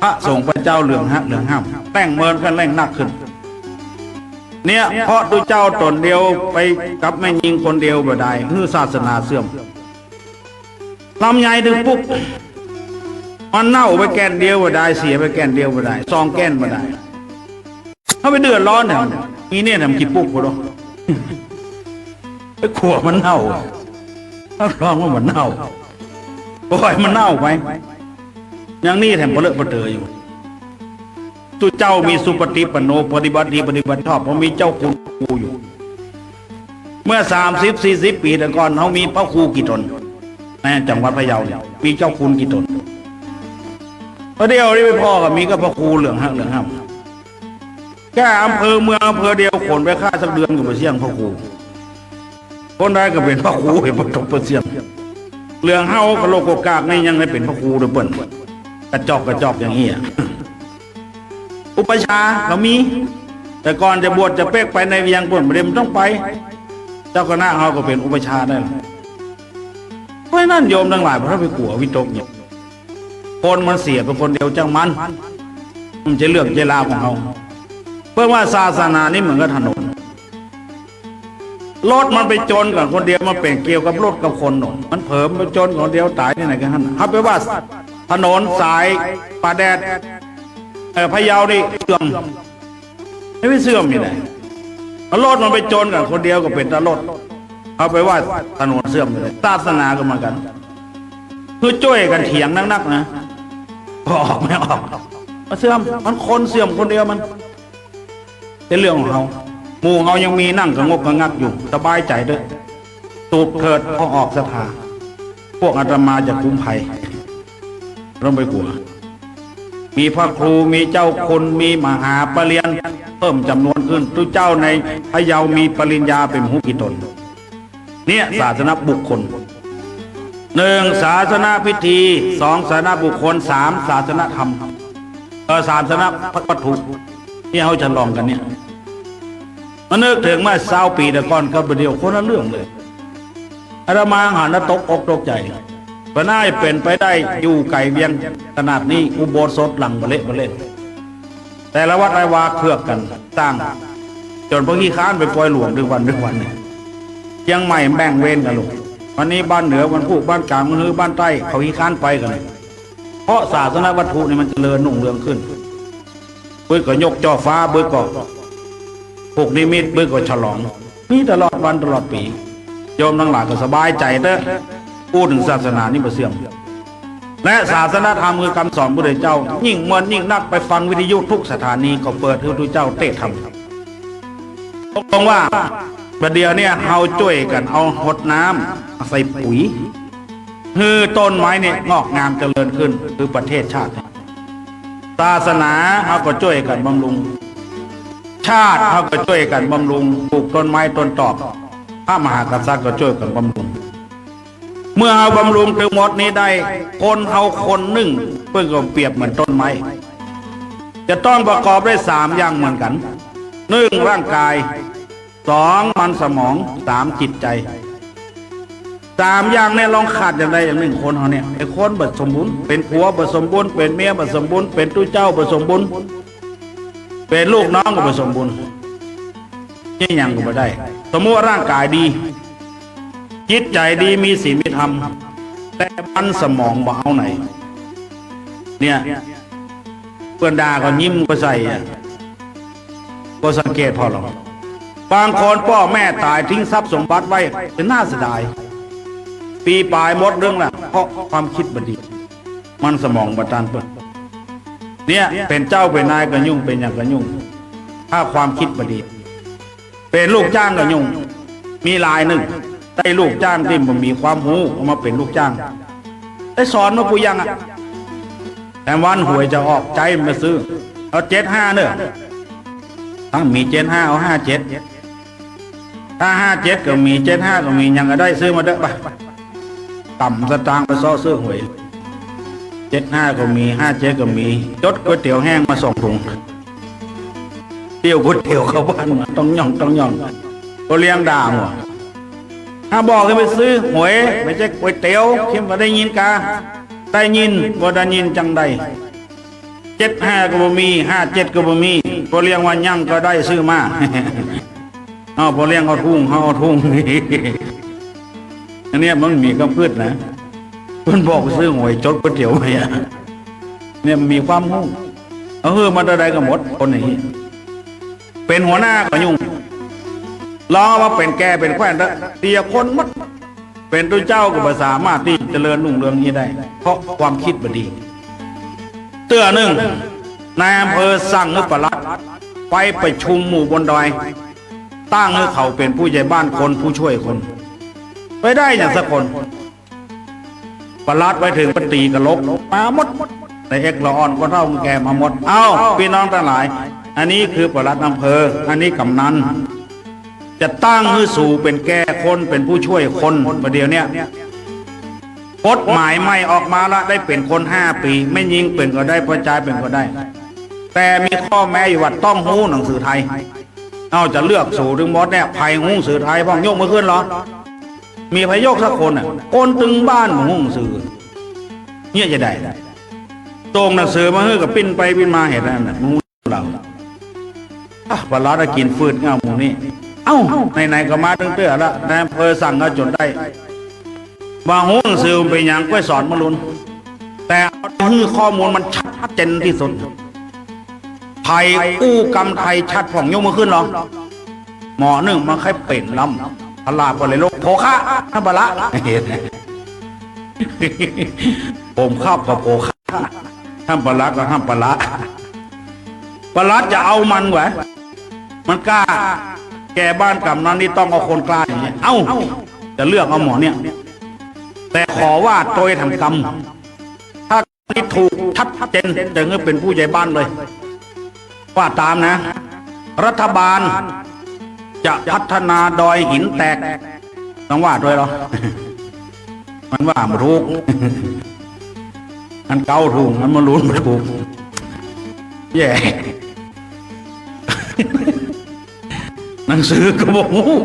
พระสงฆ์พระเจ้าเหลืองฮักเหลืองห้าม แต้งเมินก็แล่งนักขึ้น เนี่ย เพราะตุ๊เจ้าต๋นเดียวไปกับแม่ญิงคนเดียวบ่ได้ หื้อศาสนาเสื่อม ลำไยตึงปุ๊ก มันเน่าไปแก่นเดียวบ่ได้ เสียไปแก่นเดียวบ่ได้ สองแก่นบ่ได้ เฮาไปเดือดร้อนแถม มีเนี่ยแถมกี่ปุ๊กบ่รู้ ไปขั่วมันเน่า รับรองว่ามันเน่า ปล่อยมันเน่าไป อย่างนี้แถมปะเลอะปะเต๋ออยู่ ตุ๊เจ้ามีสุปฏิปันโน ปฏิบัติดีปฏิบัติชอบ เพราะมีเจ้าคุณครูอยู่ เมื่อสามสิบสี่สิบปี๋แต่ก่อน เฮามีพระครูกี่ต๋น ในจังหวัดพะเยาเนี่ย มีเจ้าคุณกี่ต๋น พอเดี๋ยวนี้ไปผ่อก็มีก็พระครูเหลืองหักเหลืองห้ำ แค่อำเภอเมืองอำเภอเดียว ขนไปฆ่าสักเดือนก็บ่เสี้ยงพระครู คนใดก็เป๋นพระครู เป๋นพระตกพระเสี้ยง เหลืองเฮาก็โลกโกกากนี่ยังได้เป๋นพระครูโดยเปิ้น กระจอกกระจอกอย่างนี้อะ อุปัชฌาย์ก็มี แต่ก่อนจะบวชจะเป๊กไปในเวียงเปิ้นบ่ได้ มันต้องไป เจ้าคณะเฮาก็เป๋นอุปัชฌาย์ได้ เพราะฉะนั้นโยมตังหลาย บ่ต้องไปกั๋ววิตกเนี่ย คนมันเสียไปคนเดียวจ้างมัน มันจะเรื่องจะราวของเฮา เปิ้นว่าศาสนานี่เหมือนกับถนน รถมันไปจนกั๋นคนเดียว มันเป๋นเกี่ยวกับรถกับคนหนอ มันเผลอไปจนคนเดียวต๋ายตี้ไหนกั๋นหั้น เฮาไปว่าถนนสายป่าแดด เอ่อ พะเยานี่เสื่อม ไม่เสื่อมตี้ไหน รถมันไปจนกั๋นคนเดียวก็เป๋นตะรถ เฮาไปว่าถนนเสื่อมตี้ไหน ศาสนาก็เหมือนกั๋น คือจ้วยกั๋นเถียงนักๆ นะ ก็ออกไม่ออก มันเสื่อม มันคนเสื่อมคนเดียวมัน เป๋นเรื่องของเฮา หมู่เฮายังมีนั่งกะงกกะงักอยู่ สบายใจ๋เต๊อะ สูบเถิด พอออกศรัทธา พวกอาตมาจะคุ้มภัย บ่ต้องไปกั๋ว มีพระครู มีเจ้าคุณ มีมหาปริญญา เพิ่มจ๋ำนวนขึ้น ตุ๊เจ้าในพะเยามีปริญญาเป๋นบ่ฮู้กี่ต๋น เนี่ย ศาสนบุคคล หนึ่ง ศาสนพิธี สอง ศาสนบุคคล สาม ศาสนธรรม เอ่อ ศาสนวัตถุ ตี้เฮาฉลองกั๋นเนี่ย มานึกเถิงเมื่อซาวปี๋แต่ก่อนกับบ่าเดี่ยวคนละเรื่องเลย อาตมาหันแล้วตกอกตกใจ๋ บ่น่าจะเป๋นไปได้ อยู่ไก๋เวียงขนาดนี้ อุโบสถหลังบ่าเละบ่าเล่น แต่ละวัดละวาเคือกกั๋นสร้าง จ๋นเปิ้นขี้ค้านไปปอยหลวงตึงวันตึงวันเนี่ย เจียงใหม่แบ่งเวรกั๋นลูก วันนี้บ้านเหนือ วันพุธบ้านก๋าง มื้อฮื้อบ้านใต้ เขาขี้ค้านไปกั๋น เพราะศาสนวัตถุนี่มันเจริญรุ่งเรืองขึ้น เปิ้นก็ยกจ้อฟ้า เปิ้นก็ผูกนิมิต เปิ้นก็ฉลอง มีตลอดวันตลอดปี๋ โยมตังหลายก็สบายใจ๋เต๊อะ อู้เถิงศาสนานี่บ่เสื่อม และศาสนธรรมคือกำสอนพระพุทธเจ้า ยิ่งเมินยิ่งนัก ไปฟังวิทยุทุกสถานีก็เปิดหื้อตุ๊เจ้าเตศน์ธรรม ตกลงว่า บ่าเดี่ยวเนี่ยเฮาจ้วยกั๋นเอาหดน้ำใส่ปุ๋ย หื้อต้นไม้เนี่ยงอกงามเจริญขึ้น คือประเทศชาติเนี่ย ศาสนาเฮาก็จ้วยกั๋นบำรุง ชาติเฮาก็จ้วยกั๋นบำรุง ปลูกต้นไม้ต้นตอก พระมหากษัตริย์ก็จ้วยกั๋นบำรุง เมื่อเฮาบำรุงตึงหมดนี้ได้ คนเฮาคนนึ่ง เปิ้นก็เปรียบเหมือนต้นไม้ จะต้องประกอบด้วยสามอย่างเหมือนกั๋น นึ่ง ร่างก๋าย สอง มันสมอง สาม จิตใจ๋ สามอย่างเนี่ยลองขาดอย่างใดอย่างนึ่ง คนเฮาเนี่ย ไอ้คนบ่สมบูรณ์ เป๋นผัวบ่สมบูรณ์ เป๋นเมียบ่สมบูรณ์ เป๋นตุ๊เจ้าบ่สมบูรณ์ เป๋นลูกน้องก็บ่สมบูรณ์ เยียะหยังก็บ่ได้ สมมุติว่าร่างก๋ายดี จิตใจ๋ดี มีศีลมีธรรม แต่มันสมองบ่เอาไหน เนี่ย เปื้อนด่าก็ยิ้มก็ใส่อะ ก็สังเกตผ่อลอง บางคนป้อแม่ต๋ายทิ้งทรัพย์สมบัติไว้ เป๋นน่าเสียดาย ปี๋ป๋ายหมดเรื่องละ เพราะความคิดบ่ดี มันสมองบ่ตันเปิ้น เนี่ย เป๋นเจ้าเป๋นนายก็ยุ่ง เป๋นหยังก็ยุ่ง ถ้าความคิดบ่ดี เป๋นลูกจ้างก็ยุ่ง มีรายนึ่ง ได้ลูกจ้างตี้บ่มีความฮู้ เอามาเป๋นลูกจ้าง ได้สอนมาปูยังอะ แต่วันหวยจะออก ใจ๊มันมาซื้อ เอาเจ็ดห้าเน่อ ถ้ามีเจ็ดห้า เอาห้าเจ็ด ถ้าห้าเจ็ดก็มี เจ็ดห้าก็มี หยังก็ได้ ซื้อมาเต๊อะ ไป ต่ำสตางค์ไปเซาะซื้อหวย เจ็ดห้าก็มี ห้าเจ็ดก็มี จดก๋วยเตี๋ยวแห้งมาสองถุง เตี้ยวก๋วยเตี๋ยวเข้าบ้านมา ต้องหย่อง ต้องหย่อง ก็เลี้ยงด่าหัว ถ้าบอกหื้อไปซื้อหวย บ่ใจ้ก๋วยเตี๋ยว เข้มบ่ได้ยินกา ได้ยิน บ่ได้ยินจังใด เจ็ดห้าก็บ่มี ห้าเจ็ดก็บ่มี ป้อเลี้ยงว่ายังก็ได้ซื้อมา เอ้า ป้อเลี้ยงเอาถุง เฮาเอาถุง อันเนี้ยมันมีกำกึ๊ดนะ เปิ้นบอกซื้อหวยจดก๋วยเตี๋ยวไว้อะ เนี่ยมีความฮู้ เอาหื้อมาเต้าใดก็หมด คนอย่างนี้ เป๋นหัวหน้าก็ยุ่ง ลองเอามาเป๋นแก่เป๋นแคว่นเต๊อะ เสียคนหมด เป๋นตุ๊เจ้าก็บ่สามารถตี้จะเจริญรุ่งเรืองอี้ได้ เพราะความกึ๊ดบ่ดี เตื้อนึ่ง นายอำเภอสั่งหื้อปลัดไปประชุมหมู่บนดอย ตั้งหื้อเขาเป๋นผู้ใหญ่บ้านคน ผู้ช่วยคน ไปได้หยังสักคน ปลัดไปเถิงก็ตี๋กะลก มาหมด แต่เอกละอ่อนคนเฒ่าคนแก่มาหมด เอ้า ปี้น้องตังหลาย อันนี้คือปลัดอำเภอ อันนี้กำนัน จะตั้งหื้อสูเป๋นแก่คน เป๋นผู้ช่วยคน ประเดี๋ยวเนี้ย กฎหมายใหม่ออกมาละ ได้เป๋นคนห้าปี๋ แม่ญิงเป๋นก็ได้ ป้อจายเป๋นก็ได้ แต่มีข้อแม้อยู่ว่าต้องฮู้หนังสือไทย เอ้า จะเลือกสูตึงหมดเนี่ย ใผฮู้หนังสือไทยพ่อง ยกมือขึ้นลอ มีใผยกสักคนน่ะ คนตึงบ้านบ่ฮู้หนังสือ เนี่ยจะได้ ส่งหนังสือมาหื้อก็ปิ้นไปปิ้นมา เห็นแล้วน่ะ บ่ฮู้เรื่อง อ่ะ ปลัดอะกิ๋นฟืดเงาหมู่นี้ เอ้า ไหนๆ ก็มาตึงเตื้อละ นายอำเภอสั่งก็จ๋นได้ บ่ฮู้หนังสือมันเป๋นหยัง ก็สอนมะลุน แต่เอาหื้อข้อมูลมันชัดเจนตี้สุด ใผอู้กำไทยชัดพ่อง ยกมือขึ้นลอ หมอนึ่งมันใค่เป๋นลำ พระราชก็เลยลง โผคะ ท่านปลัด ผมเข้ากับโผคะ ท่านปลัดก็ท่านปลัด ปลัดจะเอามันเหวอ มันกล้า แก่บ้านกำนันนี่ต้องเอาคนกล้าอย่างเงี้ย เอ้า จะเลือกเอาหมอเนี่ย แต่ขอว่าโตยถามกำ ถ้าที่ถูกชัดเจนจะหื้อเป๋นผู้ใหญ่บ้านเลย ว่าต๋ามนะ รัฐบาลจะพัฒนาดอยหินแตก ต้องว่าโตยลอ มันว่าบ่ถูก อันเก่าถูก อันมะลุนบ่ถูก แย่ หนังสือก็บ่ฮู้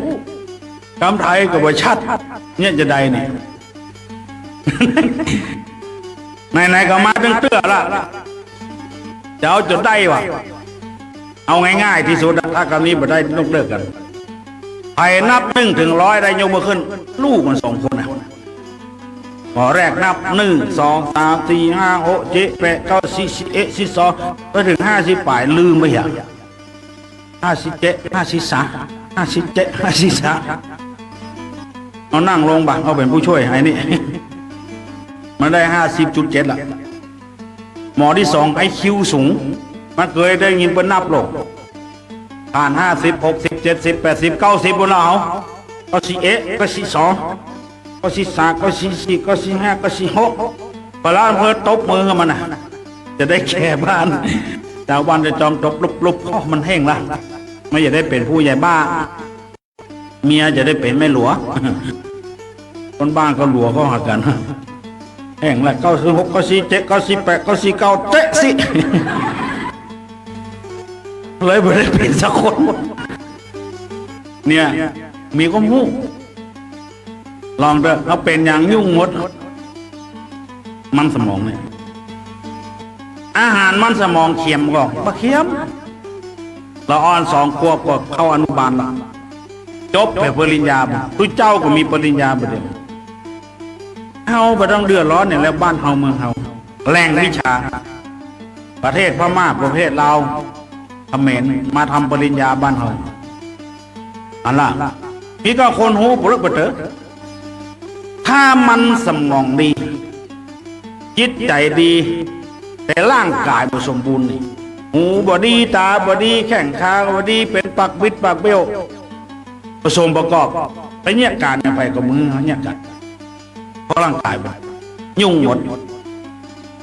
กำไทยก็บ่ชัด เนี่ยจะได้เนี่ย ไหนๆ ก็มาตึงเตื้อละ จะเอาจ๋นได้วะ เอาง่ายๆ ตี้สุดอะ ถ้ากำนี้บ่ได้นกเลิกกั๋น ใผนับนึ่งเถิงร้อยได้ยกมือขึ้น ฮู้กั๋นสองคนน่ะ ข้อแรกนับ นึ่ง สอง สาม สี่ ห้า หก เจ็ด แปด เก้า สิบ สิบเอ็ด สิบสอง ไปเถิงห้าสิบป๋าย ลืมไปอะ ห้าสิบเจ็ด ห้าสิบสาม ห้าสิบเจ็ด ห้าสิบสาม เอานั่งลงบ่ะ เอาเป๋นผู้ช่วยไอ้นี่ มันได้ห้าสิบจุดเจ็ดละ หมอตี้สอง ไอคิวสูง มันเกยได้ยินเปิ้นนับโลก ผ่าน ห้าสิบ หกสิบ เจ็ดสิบ แปดสิบ เก้าสิบ พุ้นละ เอา เก้าสิบเอ็ด เก้าสิบสอง เก้าสิบสาม เก้าสิบสี่ เก้าสิบห้า เก้าสิบหก ปลัดอำเภอตบมือมันน่ะ จะได้แก่บ้าน จาวบ้านจะจองตบลุบๆ โอ้ มันแห้งละ มันจะได้เป๋นผู้ใหญ่บ้าน เมียจะได้เป๋นแม่หลัว คนบ้านก็หลัวก็หากั๋น แห้งละ เก้าสิบหก เก้าสิบเจ็ด เก้าสิบแปด เก้าสิบเก้า เต๊ะสิ เลยบ่ได้เป๋นสักคน เนี่ย มีความฮู้ ลองเต๊อะ เอาเป๋นหยังยุ่งหมด มันสมองเนี่ย อาหารมันสมองเขียมก่อ บ่เขียม ละอ่อนสองขวบก็เข้าอนุบาลละ จบไปปริญญาบ่ ตุ๊เจ้าก็มีปริญญาบ่เดียว เฮาบ่ต้องเดือดร้อนเนี่ยแล้ว บ้านเฮาเมืองเฮา แหล่งวิชา ประเทศพม่า ประเทศลาว เขมร มาทำปริญญาบ้านเฮา อันละ มีก็คนฮู้ปรกปะเต๋อ ถ้ามันสมองดี จิตใจ๋ดี แต่ร่างก๋ายบ่สมบูรณ์นี่ หูบ่ดี ต๋าบ่ดี แข้งขาบ่ดี เป๋นปากบิดปากเบี้ยว ผสมประกอบ ไปเยียะก๋านอย่างไปก็มือเยียะกั๋น เพราะร่างก๋ายมันยุ่งหมด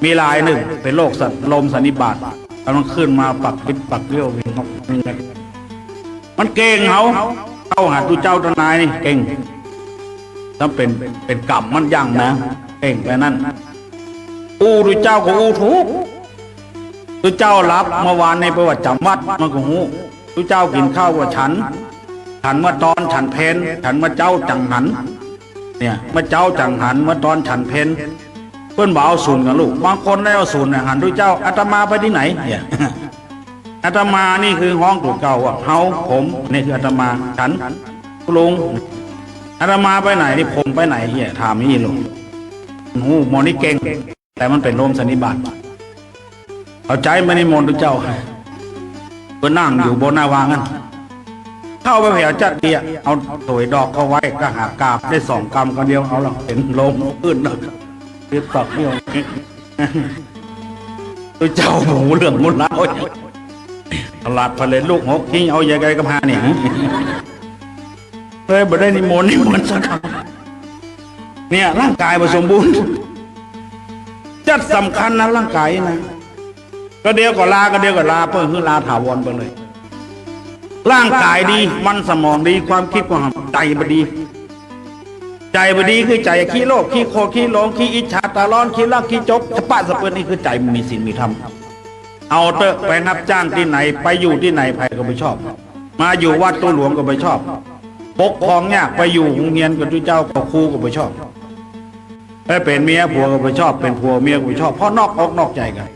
มีรายนึ่งเป๋นโรคสัน ลมสันนิบาต กำลังขึ้นมาปากบิดปากเบี้ยว วิ่งงอกวิ่งแงก มันเก่งเฮา เข้าหาตุ๊เจ้าตานายนี่เก่ง ถ้าเป๋น เป๋นกรรมมันยังนะ เก่งไปนั้น อู้ตุ๊เจ้าก็อู้ถูก ตุ๊เจ้าหลับเมื่อวานนี้ไปว่าจ๋ำวัด มันก็ฮู้ ตุ๊เจ้ากิ๋นข้าวก็ฉัน ฉันเมื่อตอน ฉันเพล ฉันเมื่อเจ๊าจังหัน เนี่ย เมื่อเจ๊าจังหัน เมื่อตอนฉันเพล เปิ้นบ่เอาสูนกั๋นลูก บางคนได้เอาสูนเนี่ย หันตุ๊เจ้า อาตมาไปตี้ไหน เนี่ย ไอ อาตมานี่คือฮ้องตั๋วเก่าว่า เฮา ผม นี่คืออาตมา ฉัน ลุง อาตมาไปไหนนี่ ผมไปไหนเนี่ย ถามอย่างนี้ลูก ฮู้หม่องนี่เก่ง แต่มันเป๋นโลมสันนิบาต เข้าใจ๋ไหม นิมนต์ตุ๊เจ้า เปิ้นนั่งอยู่บนหน้าวังนั้น เข้าไปแผวจัดเดีย เอาโตยดอกเข้าไว้ ก็หากราบได้สองกำ ก็เดียวเอาละ เป๋นโลมขึ้นละ เรียบตักเดียว ตุ๊เจ้าหมู่เรื่องหมู่ราว ตลาดผลิตลูกหก นี่เอาใหญ่ไกลกับหาเนี่ย เลยบ่ได้นิมนต์ นิมนต์สักคำ เนี่ย ร่างกายบ่สมบูรณ์ จัดสำคัญนะร่างกายนะ ก็เดียวก็ลา ก็เดียวก็ลา เปิ้นคือลาถาวรไปเลย ร่างกายดี มันสมองดี ความคิดความใจ๋บ่ดี ใจ๋บ่ดีคือใจ๋ขี้โลภ ขี้โกรธ ขี้หลง ขี้อิจฉาต๋าฮ้อน ขี้รัก ขี้จก สะปะสะเปิด นี่คือใจ๋บ่มีศีลมีธรรม เอาเต๊อะ ไปฮับจ้างตี้ไหน ไปอยู่ตี้ไหน ใผก็บ่ชอบ มาอยู่วัดตั๋วหลวงก็บ่ชอบ ปกครองยาก ไปอยู่โฮงเฮียนกับตุ๊เจ้ากับครูก็บ่ชอบ ไปเป๋นเมียผัวก็บ่ชอบ เป๋นผัวเมียก็บ่ชอบ เพราะนอกอกนอกใจ๋กั๋น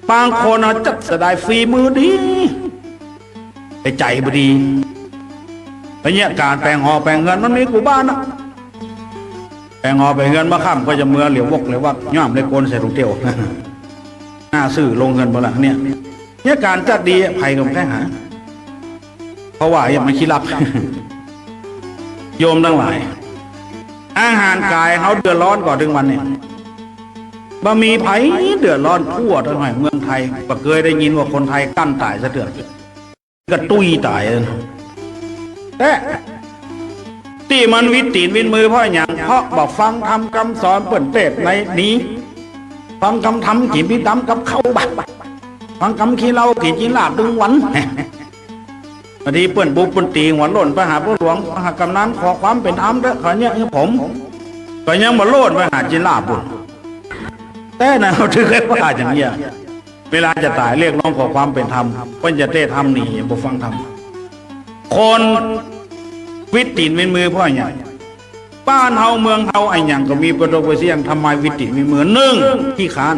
บางคนน่ะจัดเสียดายฝีมือดี แต่ใจ๋บ่ดี แล้วเนี่ยก๋านแป๋งหอแป๋งเฮือนมันมีกู้บ้านนะ แป๋งหอแป๋งเฮือนบ่าค่ำก็จะเมือเหลียววอกเหลียววัก ย่ามได้โกนใส่ถุงเตียว หน้าซื่อลงเฮือนบ่ละเนี่ย เนี่ยก๋านจัดดีอะ ใผก็บ่ใค่หา เพราะว่าเนี่ยมันขี้ลัก โยมตังหลาย อาหารก๋ายเฮาเดือดฮ้อนก่อเถิงวันเนี่ย บ่มีใผเดือดฮ้อนทั่วตังแห่งเมืองไทย บ่เกยได้ยินว่าคนไทยกั้นต๋ายสักเตื้อ ก็ตุ้ยต๋าย แต่ตี้มันวิดตี๋นวิดมือเพราะหยัง เพราะบ่ฟังธรรมกำสอน เปิ้นเตศน์ในหนี ฟังกำธรรมกิ๋นตี้ต๋ำกับข้าวบ่า ฟังกำขี้เหล้ากิ๋นตี้ลาบตึงวัน บางทีเปิ้นบุบเปิ้นตี๋หัวโล่นไปหาป้อหลวง หากำนัน ขอความเป๋นธรรมเต๊อะ ขอเนี่ยหื้อผม ก็ยังบ่โล่นไปหาตี้ลาบปุ้น แต่นั้นเฮาถือว่าอย่างเนี้ย เวลาจะต๋ายเรียกร้องขอความเป๋นธรรม เปิ้นจะเตศน์ธรรมหนี บ่ฟังธรรม คนวิดตี๋นวิดมือเพราะหยัง บ้านเฮาเมืองเฮาอะหยังก็มี ปะตกปะเสี้ยง ทำไมวิดตี๋นวิดมือ นึ่ง ขี้คร้าน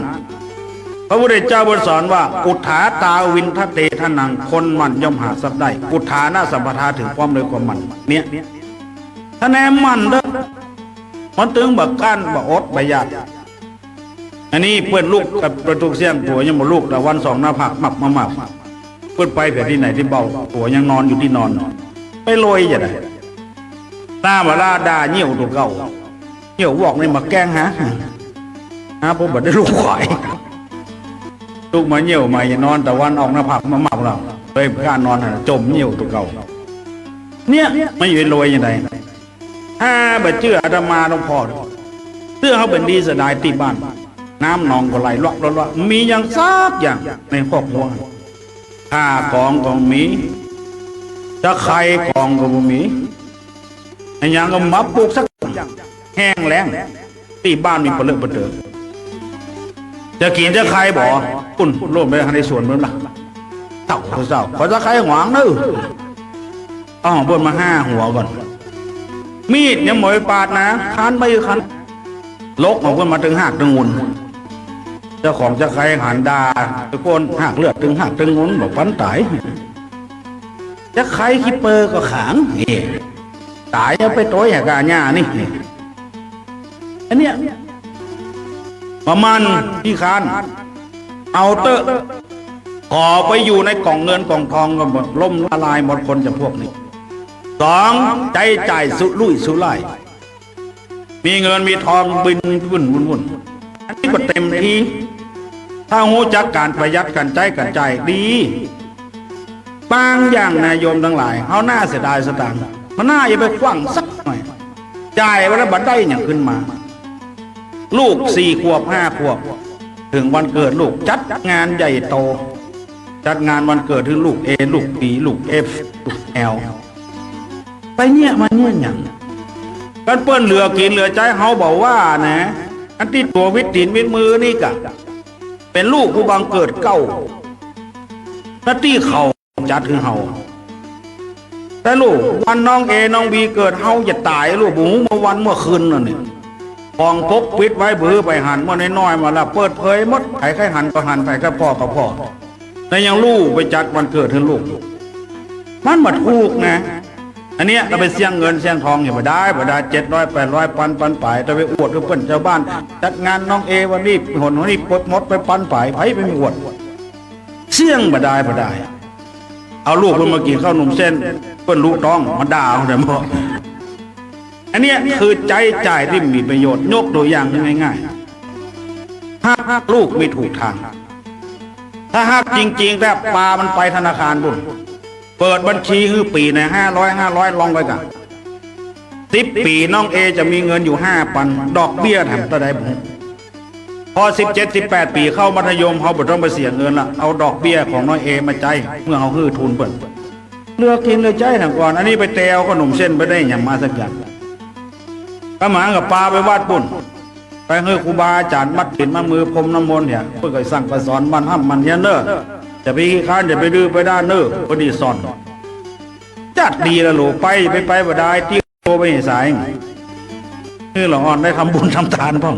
พระพุทธเจ้าเปิ้นสอนว่า อุฏฐาตาวิณฑเตทะนัง คนหมั่นย่อมหาทรัพย์ได้ อุฏฐานะสัมปทา ถึงพร้อมด้วยความหมั่น เนี่ย ถ้าแน่หมั่นเต๊อะ มันตึงบ่กั้น บ่อด บ่อยาก อันนี้เปิ้นลุกกับปะตกเสี้ยง ตั๋วยังบ่ลุก ตะวันส่องหน้าผาก มับมามับ เปิ้นไปแผนตี้ไหนตี้เบ้า ตั๋วยังนอนอยู่ตี้นอน ไปโลยจะได ต๋ามเวลาด่าเยี่ยวตั๋วเก่า เยี่ยววอกนี่มาแก้งหา หา ผมบ่ได้ลุกไหว ลุกมาเยี่ยวใหม่ นอนตะวันออกหน้าผากมามับแล้ว เลยบ่ก้านอนหั้น จมเยี่ยวตั๋วเก่า เนี่ย มันอยู่โลยจะได ถ้าบ่เจื้ออาตมาหลวงพ่อ เตื้อเฮาเป๋นดีเสียดายตี้บ้าน น้ำหนองก็ไหลลวกลวกลวก มีหยังสักอย่างในครอบครัว ข่ากองก็บ่มี ตะไคร้กองก็บ่มี อะหยังก็บ่ปลูกสักอย่าง แห้งแล้ง ตี้บ้านมีปะเลอะปะเต๋อ จะกิ๋นตะไคร้บ่ ปุ้น โล่นไปในสวนปุ้นละ เต้าเต้า ขอตะไคร้หวางเน้อ เอาของเปิ้นมาห้าหัวก่อน มีดยังบ่ไปปาดนะ คันไปอยู่คัน ลกของเปิ้นมาตึงฮากตึงงุ่น เจ้าของตะไคร้หันด่าตะโกน ฮากเลือดตึงฮากตึงงุ่น บ่ปันต๋าย ตะไคร้ขี้เปอก็ขาง นี่ ต๋ายเอาไปโตยหากาหญ้านี่ อันเนี้ย ประมาณขี้คร้าน เอาเต๊อะ ขอไปอยู่ในกล่องเงินกล่องทองก็หมด ล้มละลายหมดคนจำพวกนี้ สอง ใจ๊จ่ายสุรุ่ยสุร่าย มีเงินมีทองบินวุ่นวุ่นวุ่น อันนี้ก็เต็มตี้ ถ้าฮู้จักก๋านประหยัดก๋านใจ๊ก๋านจ่ายดี บางอย่างนะโยมตังหลาย เฮาหน้าเสียดายสตางค์ มันหน้าอย่าไปขว้างสักหน่อย จ่ายไปแล้วบ่ได้หยังขึ้นมา ลูกสี่ขวบห้าขวบ เถิงวันเกิดลูก จัดงานใหญ่โต จัดงานวันเกิดหื้อลูกเอ ลูกบี ลูกเอฟ ลูกแอล ไปเยียะมาเยียะหยัง คันเปิ้นเหลือกิ๋นเหลือใจ๊เฮาบ่ว่านะ อันตี้ตั๋ววิดตี๋นวิดมือนี่กะ เป๋นลูกผู้บังเกิดเกล้า หน้าตี้เขาจัดหื้อเฮา แต่ลูกวันน้องเอ น้องบีเกิด เฮาจะต๋ายลูก บ่ฮู้เมื่อวันเมื่อคืนนั่นนี่ ของปกปิดไว้ บ่หื้อไปหัน เมื่อน้อยๆ มาแล้ว เปิดเผยหมด ใผใค่หันก็หัน ใผใค่ผ่อก็ผ่อ แล้วยังลูกไปจัดวันเกิดหื้อลูก มันบ่ถูกนะ อันเนี้ยเฮาไปเสี้ยงเงินเสี้ยงทองเนี่ย บ่ได้ บ่ได้ เจ็ดร้อย แปดร้อย ปัน ปันป๋าย แต่ไปอวดหื้อเปิ้นจาวบ้าน จัดงานน้องเอวันนี้ หนนี้หมดไปปันป๋าย ใผไปมีอวด เสี้ยงบ่ได้ บ่ได้ เอาลูกเปิ้นมากิ๋นข้าวหนุ่มเส้น เปิ้นลุต๊อง มาด่าเอาแต่หมด อันเนี้ยคือใจ๊จ่ายตี้มีประโยชน์ ยกตั๋วอย่างง่ายๆ ฮักลูกมีถูกตาง ถ้าฮักจริงๆ แล้วปามันไปธนาคารปู๊น เปิดบัญชีหื้อปี๋ไหน ห้าร้อย ห้าร้อย ลองไปก่ะ สิบปี๋น้องเอจะมีเงินอยู่ห้าปัน ดอกเบี้ยแถมเต้าใดบ่ฮู้ พอสิบเจ็ด สิบแปดปี๋เข้ามัธยม เฮาบ่ต้องไปเสียเงินละ เอาดอกเบี้ยของน้องเอมาใจ๊ เมื่อเฮาหื้อทุนเปิ้น เหลือกิ๋นเหลือใจ๊แถมก่อน อันนี้ไปแตวขนมเส้นไปได้หยังมาสักอย่าง ก็หมาก็ปาไปวัดปู๊น ไปหื้อครูบาอาจ๋ารย์มัดตี๋นมัดมือพรมน้ำมนต์เนี่ย เปิ้นก็สั่งก็สอนหมั่นฮ่ำหมั่นเฮียนเน่อ อย่าไปขี้คร้าน อย่าไปดื้อไปด้านเน่อ เปิ้นนี่สอน จัดดีละโหล ไป ไป ไปบ่ได้ ตี้โตไปสาย หื้อละอ่อนได้ทำบุญทำตานพ่อง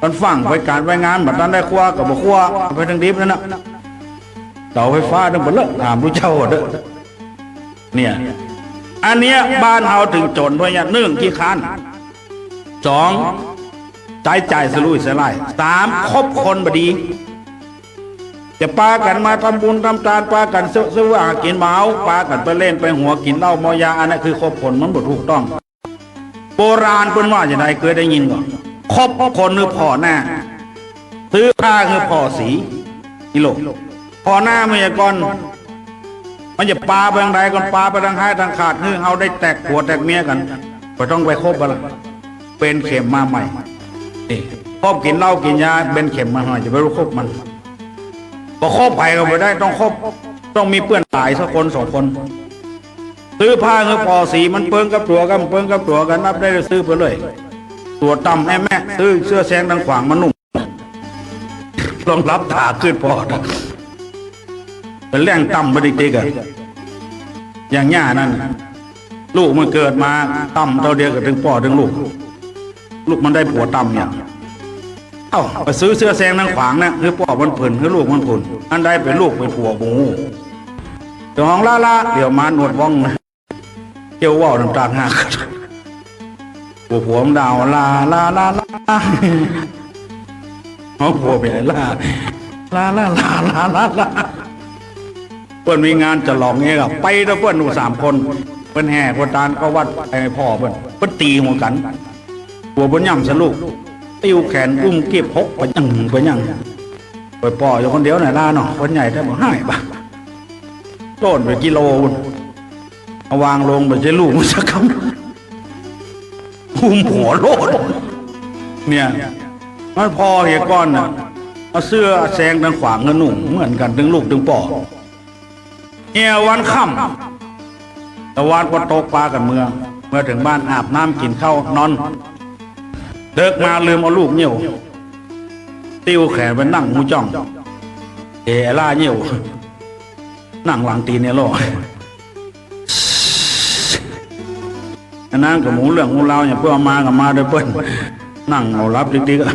มันฟั่งไปก๋านไปงาน บ่ตันได้ครัวก็บ่ครัว ไปทางดิบนั่นน่ะ เต๋าไฟฟ้าต้องบ่เลิก ถามผู้เจ้าเด้อ เนี่ย อันเนี้ยบ้านเฮาถึงจ๋นเพราะเนี้ย นึ่ง ขี้คร้าน สอง ใจ๊จ่ายสุรุ่ยสุร่าย สาม คบคนบ่ดี จะปากั๋นมาทำบุญทำตาน ปากั๋นเซาะเซาะหากิ๋นบ่เอา ปากั๋นไปเล่นไปหัวกิ๋นเหล้าเมายา อันนั้นคือคบคนมันบ่ถูกต้อง โบราณเปิ้นว่าจะใด เกยได้ยินก่อ คบคนหื้อผ่อหน้า ซื้อผ้าหื้อผ่อสี นี่โลก ผ่อหน้าเมียก่อน มันจะปาไปตางใดก่อน ปาไปตางฮ้ายตางขาด หื้อเฮาได้แตกผัวแตกเมียกั๋น บ่ต้องไปคบมันละ เบนเข็มมาใหม่ นี่ คบกิ๋นเหล้ากิ๋นยา เบนเข็มมาใหม่ จะไปคบมัน บ่คบใผก็บ่ได้ ต้องคบ ต้องมีเปื้อนหลายสักคนสองคน ซื้อผ้าหื้อผ่อสี มันเปิงกับตั๋วกั๋น เปิงกับตั๋วกั๋น นับได้ซื้อไปเลย ตั๋วต่ำแอ้แมะ ซื้อเสื้อแซงตางขวางมานุ่ง ลองหลับต๋าขึ้นผ่อ เป๋นแหล่งต่ำไปติ๊กๆ อะ อย่างเนี้ยนั่น ลูกมันเกิดมาต่ำเต้าเดียวกับตึงป้อตึงลูก ลูกมันได้ตั๋วต่ำเนี่ย เอ้า ไปซื้อเสื้อแซงตางขวางเนี่ย หื้อป้อมันผืน หื้อลูกมันผืน อันใดเป๋นลูกเป๋นตั๋วบ่ฮู้ เจ้าของละละ เดี๋ยวมาหนวดว่องนะ เที่ยวเว้าน้ำต๋าหาก ผัว ผัวมันด่าว่า ละละละละ เอาผัวไปไหนละ ละละละละละละ เปิ้นมีงานจะหลองเนี้ยก็ไปเต๊อะ เปิ้นหมู่สามคน เปิ้นแห่โคตานเข้าวัดไปพ่อเปิ้น เปิ้นตี๋หัวกั๋น ผัวเปิ้นย่ำสะลูก ติ้วแขนอุ้มกีบหกไปยังไปยัง ไปป้ออยู่คนเดียวน่ะล่ะเนาะ คนใหญ่ได้บ่ฮ้ายบ่า โล่นไปกิโล เอาวางลงไปใจ้ลูกมันสักกำ หุ้มหัวโลด เนี่ย มันผ่อเหียก่อนน่ะ เอาเสื้อแซงตางขวางหื้อนุ่ง เหมือนกั๋นตึงลูกตึงป้อ เหียวันค่ำ ตะวันปอตกปากั๋นเมือ เมือเถิงบ้านอาบน้ำกิ๋นข้าวนอน เดิกมาลืมเอาลูกเยี่ยว ติ้วแขนไปนั่งหูจ้อง เอล่าเยี่ยว นั่งหลังตี๋นเนี่ยลอ อันนั้นก็บ่ฮู้เรื่องฮู้ราวหยัง เปิ้นเอามาก็มาโดยเปิ้น นั่งเหงาหลับติ๊กๆ อะ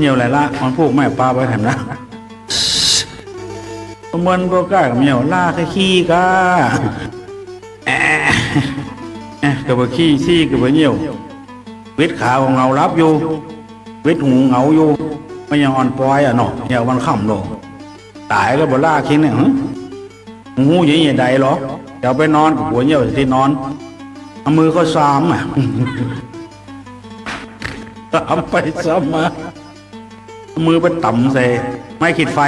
เยี่ยวไหลละ มันผูกไม้ปาไปแถมนะ เปิ้นบ่กล้าก็เยี่ยว ล่าขี้ก้า แอะ แอะ ก็บ่ขี้ซี้ก็บ่เยี่ยว วิดขาก็เหงาหลับอยู่ วิดหูเหงาอยู่ มันยังอ่อนปอยอะเนาะ เยี่ยววันค่ำโล ต๋ายก็บ่ล่าคิงเนี่ย หึ ฮู้อย่างนี้ใดเหรอ จะเอาไปนอนก็หัวเยี่ยวใส่ตี้นอน เอามือก็ซามอะ ซามไปซามมา เอามือไปตำใส่ไม้ขีดไฟ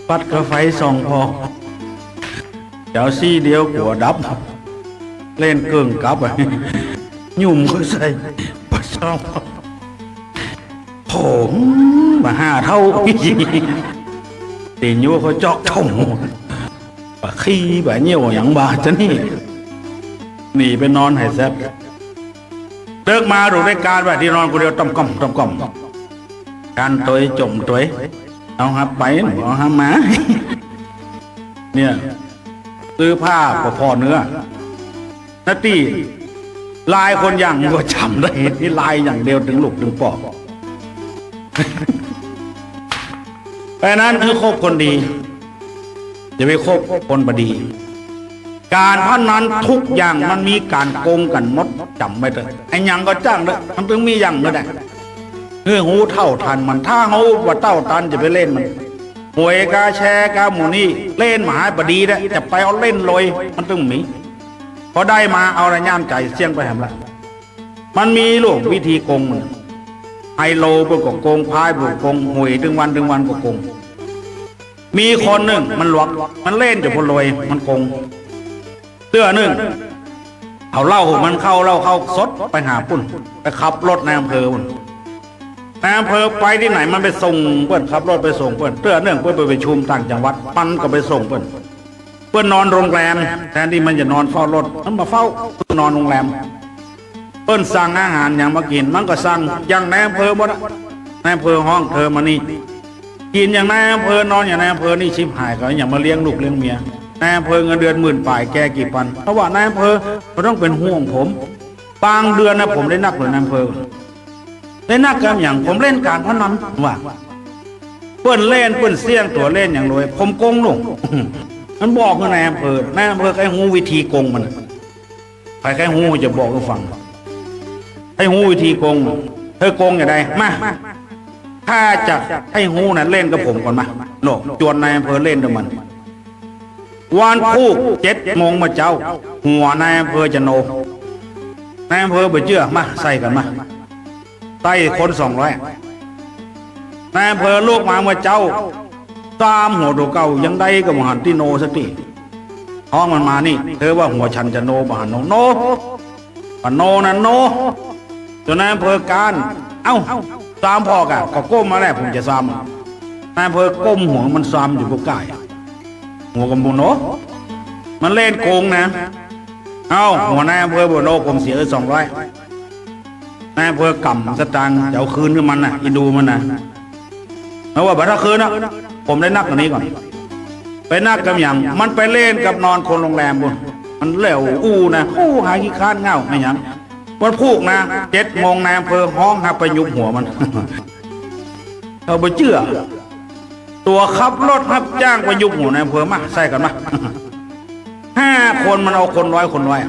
ปัดกาไฟส่องผ่อ จะเอาซี้เดียวกั๋วดับ เล่นเกิ่งกลับอะ หยุ่มเข้าใส่ ปัดส่อง โผงมาห้าเต้า ตี๋นยูเข้าจอกถม บ่าขี้บ่าเยี่ยวหยังบ่าจะนี่ หนีไปนอนไหแซบ เดิกมาถูกได้ก๋านว่าตี้นอนคนเดียว ต่อมก้อมต่อมก้อม ก๋านตวยจ่มตวย เอาหับไป เอาหับมา เนี่ย ซื้อผ้าก็ผ่อเนื้อ นาตี้ ลายคนอย่างบ่จ๋ำได้ นี่ลายอย่างเดียวตึงลูกตึงป้อ เพราะฉะนั้นหื้อคบคนดี อย่าไปคบคนบ่ดี ก๋านพนันกู้อย่างมันมีก๋านโกงกั๋นหมด จ๋ำไว้เต๊อะ อะหยังก็จ้างเต๊อะ มันตึงมีอย่างเต๊อะ หื้อฮู้เต้าตันมัน ถ้าฮู้บ่เต้าตันจะไปเล่นมัน หวยก๊า แชร์ก๊า หมู่นี้ เล่นบ่หายบ่ดีแต๊ จะไปเอาเล่นลอย มันตึงมี พอได้มาเอาละย่ามใจ๋เสี้ยงไปแหมละ มันมีลูกวิธีโกงมัน ไฮโลเปิ้นก็โกง ไพ่เปิ้นก็โกง หวยตึงวันตึงวันก็โกง มีคนนึ่งมันหลวก มันเล่นจ๋นบ่ลอย มันโกง เตื้อนึ่ง เอาเหล้ามันเข้า เหล้าเข้าสด ไปหาปุ้น ไปขับรถนายอำเภอปุ้น นายอำเภอไปตี้ไหนมันไปส่งเปิ้น ขับรถไปส่งเปิ้น เตื้อนึ่งเปิ้นไปประชุมต่างจังหวัด มันก็ไปส่งเปิ้น เปิ้นนอนโรงแรม แทนตี้มันจะนอนเฝ้ารถ มันบ่เฝ้า นอนโรงแรม เปิ้นสั่งอาหารหยังมากิ๋น มันก็สั่งอย่างนายอำเภอหมดอะ นายอำเภอฮ้องเธอมานี่ กิ๋นอย่างนายอำเภอ นอนอย่างนายอำเภอนี่ ชิบหาย ก็ยังมาเลี้ยงลูกเลี้ยงเมีย นายอำเภอเงินเดือนหมื่นป๋าย แกกี่ปัน เพราะว่านายอำเภอก็ต้องเป๋นห่วงผม บางเดือนนะ ผมได้นักกว่านายอำเภอ ได้นักกำหยัง ผมเล่นก๋านพนันว่า เปิ้นเล่น เปิ้นเสี่ยงตั๋วเล่นอย่างลอย ผมโกงลูก มันบอกกับนายอำเภอ นายอำเภอใค่ฮู้วิธีโกงมัน ใผใค่ฮู้จะบอกหื้อฟัง ใค่ฮู้วิธีโกง เธอโกงอย่างใด มา ถ้าจะใค่ฮู้นะ เล่นกับผมก่อนมา โน่ จวนนายอำเภอเล่นกับมัน วันพูกเจ็ดโมงเมื่อเจ๊า หัวนายอำเภอจะโน นายอำเภอบ่เจื้อ มา ใส่กั๋นมา ใส่คนสองร้อย นายอำเภอลุกมาเมื่อเจ๊า สามหัวตั๋วเก่า ยังใดก็บ่หันตี้โนสักตี้ ฮ้องมันมานี่ เธอว่าหัวฉันจะโน บ่หันโน โน บ่โนนะ โน จ๋นนายอำเภอก๊าน เอ้า สามผ่อก่ะ ก็ก้มมาแหละ ผมจะสาม นายอำเภอก้มหัว มันสามอยู่ก็ใก้ หัวก็บ่โน มันเล่นโกงนะ เอ้า หัวนายอำเภอบ่โน ผมเสียสองร้อย นายอำเภอกำสตางค์ จะเอาคืนหื้อมันนะ อินดูมันนะ มันว่าบ่ถ้าคืนนะ ผมได้นักกว่านี้ก่อน ไปนักกับหยัง มันไปเล่นกับนอนคนโรงแรมปุ้น มันแหลวอู้นะ อู้หาขี้คร้านเหง้า อะหยัง วันพูกนะ เจ็ดโมงนายอำเภอฮ้องฮับไปยุบหัวมัน เขาบ่เจื้อ ตั๋วขับรถฮับจ้างไปยุบหัวนายอำเภอ มา ใส่กั๋นมา ห้าคนมันเอาคนร้อย คนร้อย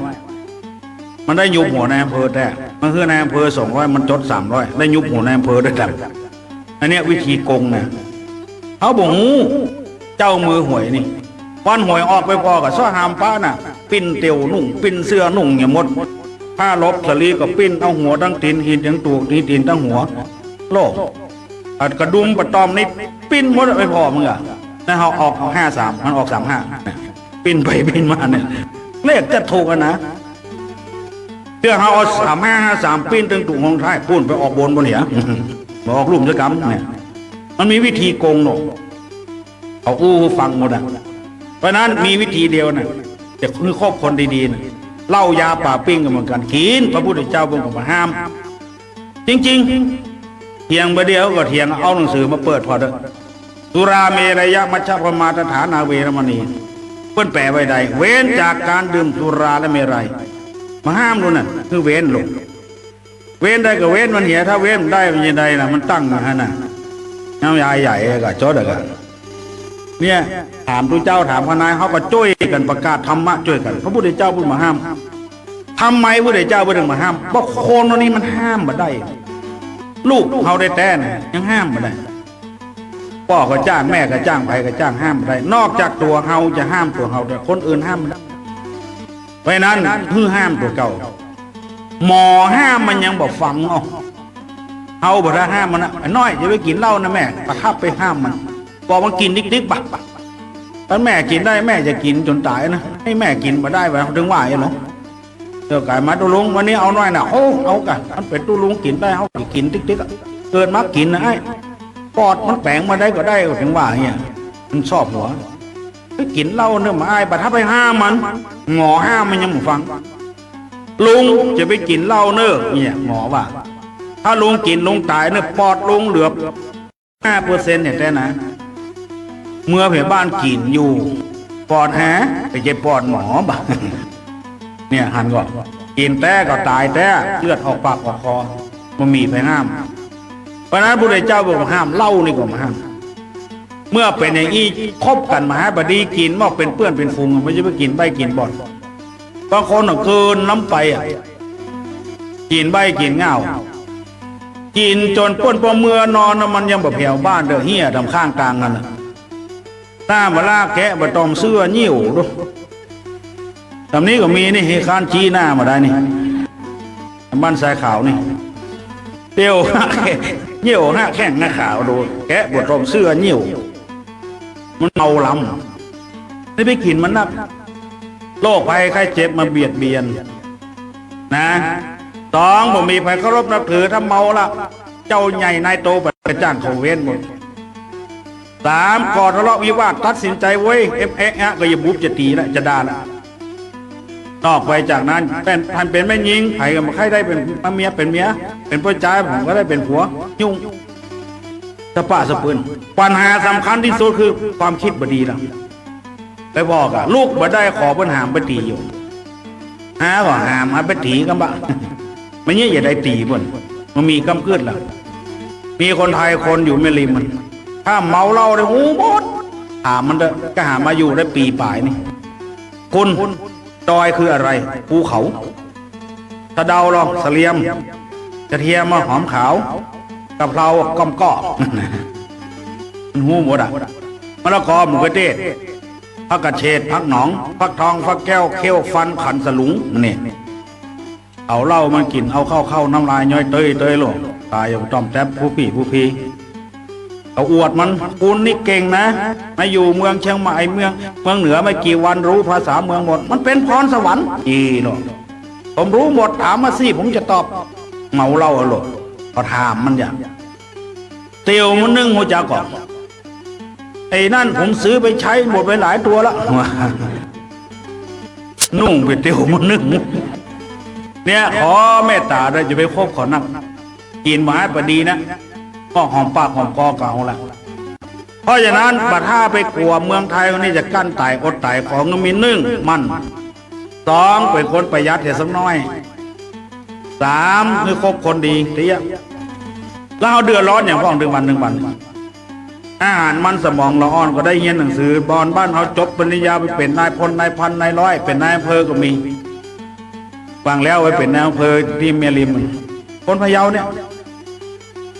มันได้ยุบหัวนายอำเภอแต๊ มันหื้อนายอำเภอสองร้อย มันจดสามร้อย ได้ยุบหัวนายอำเภอได้แต๊ อันเนี้ยวิธีโกงนะ เฮาบ่ฮู้ เจ้ามือหวยนี่ วันหวยออกไปผ่อก่ะ ซ้อหามป๊าน่ะ ปิ้นเตี่ยวนุ่ง ปิ้นเสื้อนุ่งอย่างหมด ผ้าหลบสะลีก็ปิ้น เอาหัวตึงตี๋น หินตึงตูก ตี๋นตึงหัว โลก อัดกระดุมปะตอมนี่ปิ้นหมดไปผ่อมึงอะ แล้วเฮาออกห้าสาม มันออกสามห้า ปิ้นไปปิ้นมาเนี่ย เลขจะถูกอะนะ เตื้อเฮาเอาสามห้าห้าสามปิ้นตึงตูกฮงท้าย ปู้นไปออกบนบ่เหีย บ่ออกลุ่มสักกำเนี่ย มันมีวิธีโกงเนาะ เขาอู้ฟังหมดอะ เพราะฉะนั้นมีวิธีเดียวน่ะ จะหื้อคบคนดีๆน่ะ เหล้ายาปาปิ้งก็เหมือนกั๋น กิ๋น พระพุทธเจ้าเปิ้นก็บ่ห้าม จริงๆ เถียงบ่าเดี่ยวก็เถียง เอาหนังสือมาเปิดผ่อเต๊อะ สุราเมรยมัชฌัปปมาทัฏฐานาเวรมณี เปิ้นแปลไว้ได้ เว้นจากก๋านดื่มสุราและเมรัย บ่ห้ามลูกน่ะ คือเว้นลูก เว้นได้ก็เว้นมันเหีย ถ้าเว้นบ่ได้มันจะใดล่ะ มันตั้งอยู่หั้นน่ะ น้ำยาใหญ่ก็จดอะก็ เนี่ย ถามตุ๊เจ้า ถามข้านาย เฮาก็จ้วยกั๋นประกาศธรรมะจ้วยกั๋น พระพุทธเจ้าเปิ้นบ่ห้าม ทำไมพระพุทธเจ้าเปิ้นถึงบ่ห้าม เพราะคนเหล่านี้มันห้ามบ่ได้ ลูกเฮาแต๊ๆน่ะ ยังห้ามบ่ได้ ป้อก็จ้าง แม่ก็จ้าง ใผก็จ้าง ห้ามบ่ได้ นอกจากตั๋วเฮาจะห้ามตั๋วเฮา แต่คนอื่นห้ามบ่ได้ เพราะฉะนั้นหื้อห้ามตั๋วเก่า หมอห้ามมันยังบ่ฟัง เอ้า เฮาบ่ได้ห้ามมันนะ ไอ้น้อย อย่าไปกิ๋นเหล้านะแม่ ประทับไปห้ามมัน บอกมันกิ๋นติ๊กๆ บ่ะ ถ้าแม่กิ๋นได้ แม่จะกิ๋นจ๋นต๋ายนะ หื้อแม่กิ๋นบ่ได้บ่ะ เฮาถึงว่าอย่างนี้เนาะ เดี๋ยวก๋ายมาตุ๊ลุง วันนี้เอาหน้อยน่ะ โอ้ เอาก่ะ มันเป๋นตุ๊ลุงกิ๋นได้ เฮาจะกิ๋นติ๊กๆ อะ เกิดมากิ๋นนะไอ้ ปอดมันแป๋งมาได้ก็ได้ ก็ถึงว่าอย่างเงี้ย มันซอบหัว ไปกิ๋นเหล้าเน่อ บ่อาย บ่าถ้าไปห้ามมัน หมอห้ามมันยังบ่ฟัง ลุงจะไปกิ๋นเหล้าเน่อ เนี่ย หมอว่า ถ้าลุงกิ๋นลุงต๋ายเน่อ ปอดลุงเหลือห้าเปอร์เซ็นต์เนี่ยแต๊นะ เมื่อไปบ้านกิ๋นอยู่ ปอดหา ไปเจ็บปอดหมอบ่ะ เนี่ยหันก่อน กิ๋นแต๊ก็ต๋ายแต๊ เลือดออกปากออกคอ บ่มีใผห้าม เพราะฉะนั้นพระพุทธเจ้าบอกห้าม เหล้านี่ก็บ่ห้าม เมื่อเป๋นอย่างอี้ คบกั๋นบ่หาบ่ดี กิ๋นมอกเป๋นเปื้อนเป๋นฝูง บ่ใจ้ไปกิ๋นใบ้กิ๋นบ่อน บางคนน่ะเกินล้ำไปอะ กิ๋นใบ้กิ๋นง่าว กิ๋นจ๋นป้น ปอเมือนอนน่ะ มันยังบ่แผวบ้านเตื้อ เฮี้ยต๋ามข้างตางหั้นน่ะ ต้าบ่ลากแกะบ่ตอมเสื้อยิ้วดู ต๋ามนี้ก็มีนี่ เฮยค้านจี้หน้ามาได้นี่ บ้านทรายขาวนี่ เตียวหะแข้ง ยิ้วหะแข้งหน้าขาวดู แกะบ่ตอมเสื้อยิ้ว มันเมาลำ นี่ไปกิ๋นมันนัก โรคภัยไข้เจ็บมาเบียดเบียน นะ สอง บ่มีใผเคารพนับถือ ถ้าเมาละ เจ้าใหญ่นายโตไปจ้างเขาเว้นหมด สาม ก่อทะเลาะวิวาท ตัดสินใจ๋เว้ย เอ๊ะเอ๊ะอะ ก็อย่าบุบจะตี๋ละ จะด่าละ นอกไปจากนั้น เป๋น ท่านเป๋นแม่ญิง ใผก็บ่ใค่ได้เป๋นเมีย เป๋นเมีย เป๋นป้อจาย ผมก็ได้เป๋นผัว ยุ่ง สะปะสะปืน ปัญหาสำคัญตี้สุดคือความกึ๊ดบ่ดีละ ไปบอกอะ ลุกบ่ได้ ขอเปิ้นหามไปตี๋อยู่ หาก็หาม หาไปตี๋กั๋นบ่ มันเนี่ยอย่าได้ตี๋เปิ้น มันมีกำกึ๊ดละ มีคนไทยคนอยู่แม่ริมมัน ถ้าเมาเหล้าได้ฮู้หมด ถามมันเต๊อะ ก็หามาอยู่ได้ปี๋ป๋ายนี่ คุณ ดอยคืออะไร ภูเขา สะเดาลอ เสลียง กระเทียมหอมขาว กะเพราก้อมก้อ มันฮู้หมดอะ มะละกอหมะเขือเทศ ผักกระเฉด ผักหนอง ฟักทอง ฟักแก้ว เข้ว ฟัน ขันสลุง นี่ เอาเหล้ามันกิ๋น เอาเข้าเข้า น้ำลายย้อยเตยเตยลง ต๋ายอย่าไปต้อมแต๊บผู้ปี้ผู้พี เอาอวดมัน คุณนี่เก่งนะ มาอยู่เมืองเชียงใหม่ เมือง เมืองเหนือไม่กี่วัน รู้ภาษาเมืองหมด มันเป๋นพรสวรรค์ อีหนอ ผมรู้หมด ถามมาสิ ผมจะตอบ เมาเหล้าอะโลด ก็ถามมันอย่าง เตียวมื้อนึ่งฮู้จักก่อ ไอ้นั่นผมซื้อไปใจ๊หมดไปหลายตั๋วละ นุ่งไปเตียวมื้อนึ่ง เนี่ย ขอเมตต๋าเต๊อะ อย่าไปคบเขานัก กิ๋นบ่หาบ่ดีนะ ก็หอมปากหอมคอก็เอาละ เพราะฉะนั้น บ่ถ้าไปกั๋วเมืองไทยนี่จะกั้นต๋ายอดต๋าย ของก็มีนึ่ง มัน สอง เป๋นคนประหยัดเหียสักน้อย สาม คือคบคนดีเตี้ย แล้วเฮาเดือดร้อนอย่างพ่อง ตึงวันตึงวัน อาหารมันสมองละอ่อน ก็ได้เฮียนหนังสือ บอนบ้านเฮาจบปริญญาไปเป๋นนายพล นายพัน นายร้อย เป๋นนายอำเภอก็มี ฟังแล้วไปเป๋นนายอำเภอตี้แม่ริม คนพะเยาเนี่ย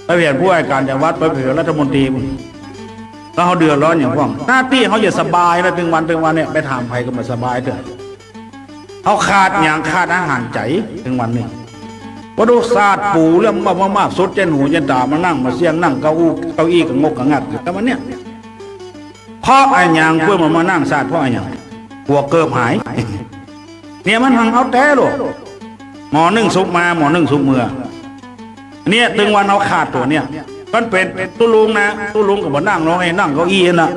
ไปเป๋นผู้ว่าการจังหวัด ไปเป๋นรัฐมนตรี แล้วเฮาเดือดร้อนอย่างพ่อง หน้าตี้เฮาจะสบายนะ ตึงวันตึงวันเนี่ย ไปถามใผก็บ่สบายเตื้อ เฮาขาดหยัง ขาดอาหารใจ๋ ตึงวันนี้ บ่ดูสาดปูเรื่องมากๆ สุดเจ๊นหูเจ๊นต๋า มานั่งมาเสี้ยง นั่งเก้าอี้ เก้าอี้ก็งกก็งักอยู่ แต่วันเนี้ย เพราะอะหยังเปิ้นมา มานั่งสาด เพราะอะหยัง กั๋วเกิบหาย เนี่ยมันหังเอาแต๊ลูก หม้อนึ่งสุกมา หม้อนึ่งสุกเมือ เนี่ย ตึงวันเฮาขาดตั๋วเนี่ย มันเป๋นตุ๊ลุงนะ ตุ๊ลุงก็บ่นั่งลง ไอ้นั่งเก้าอี้นั่นน่ะ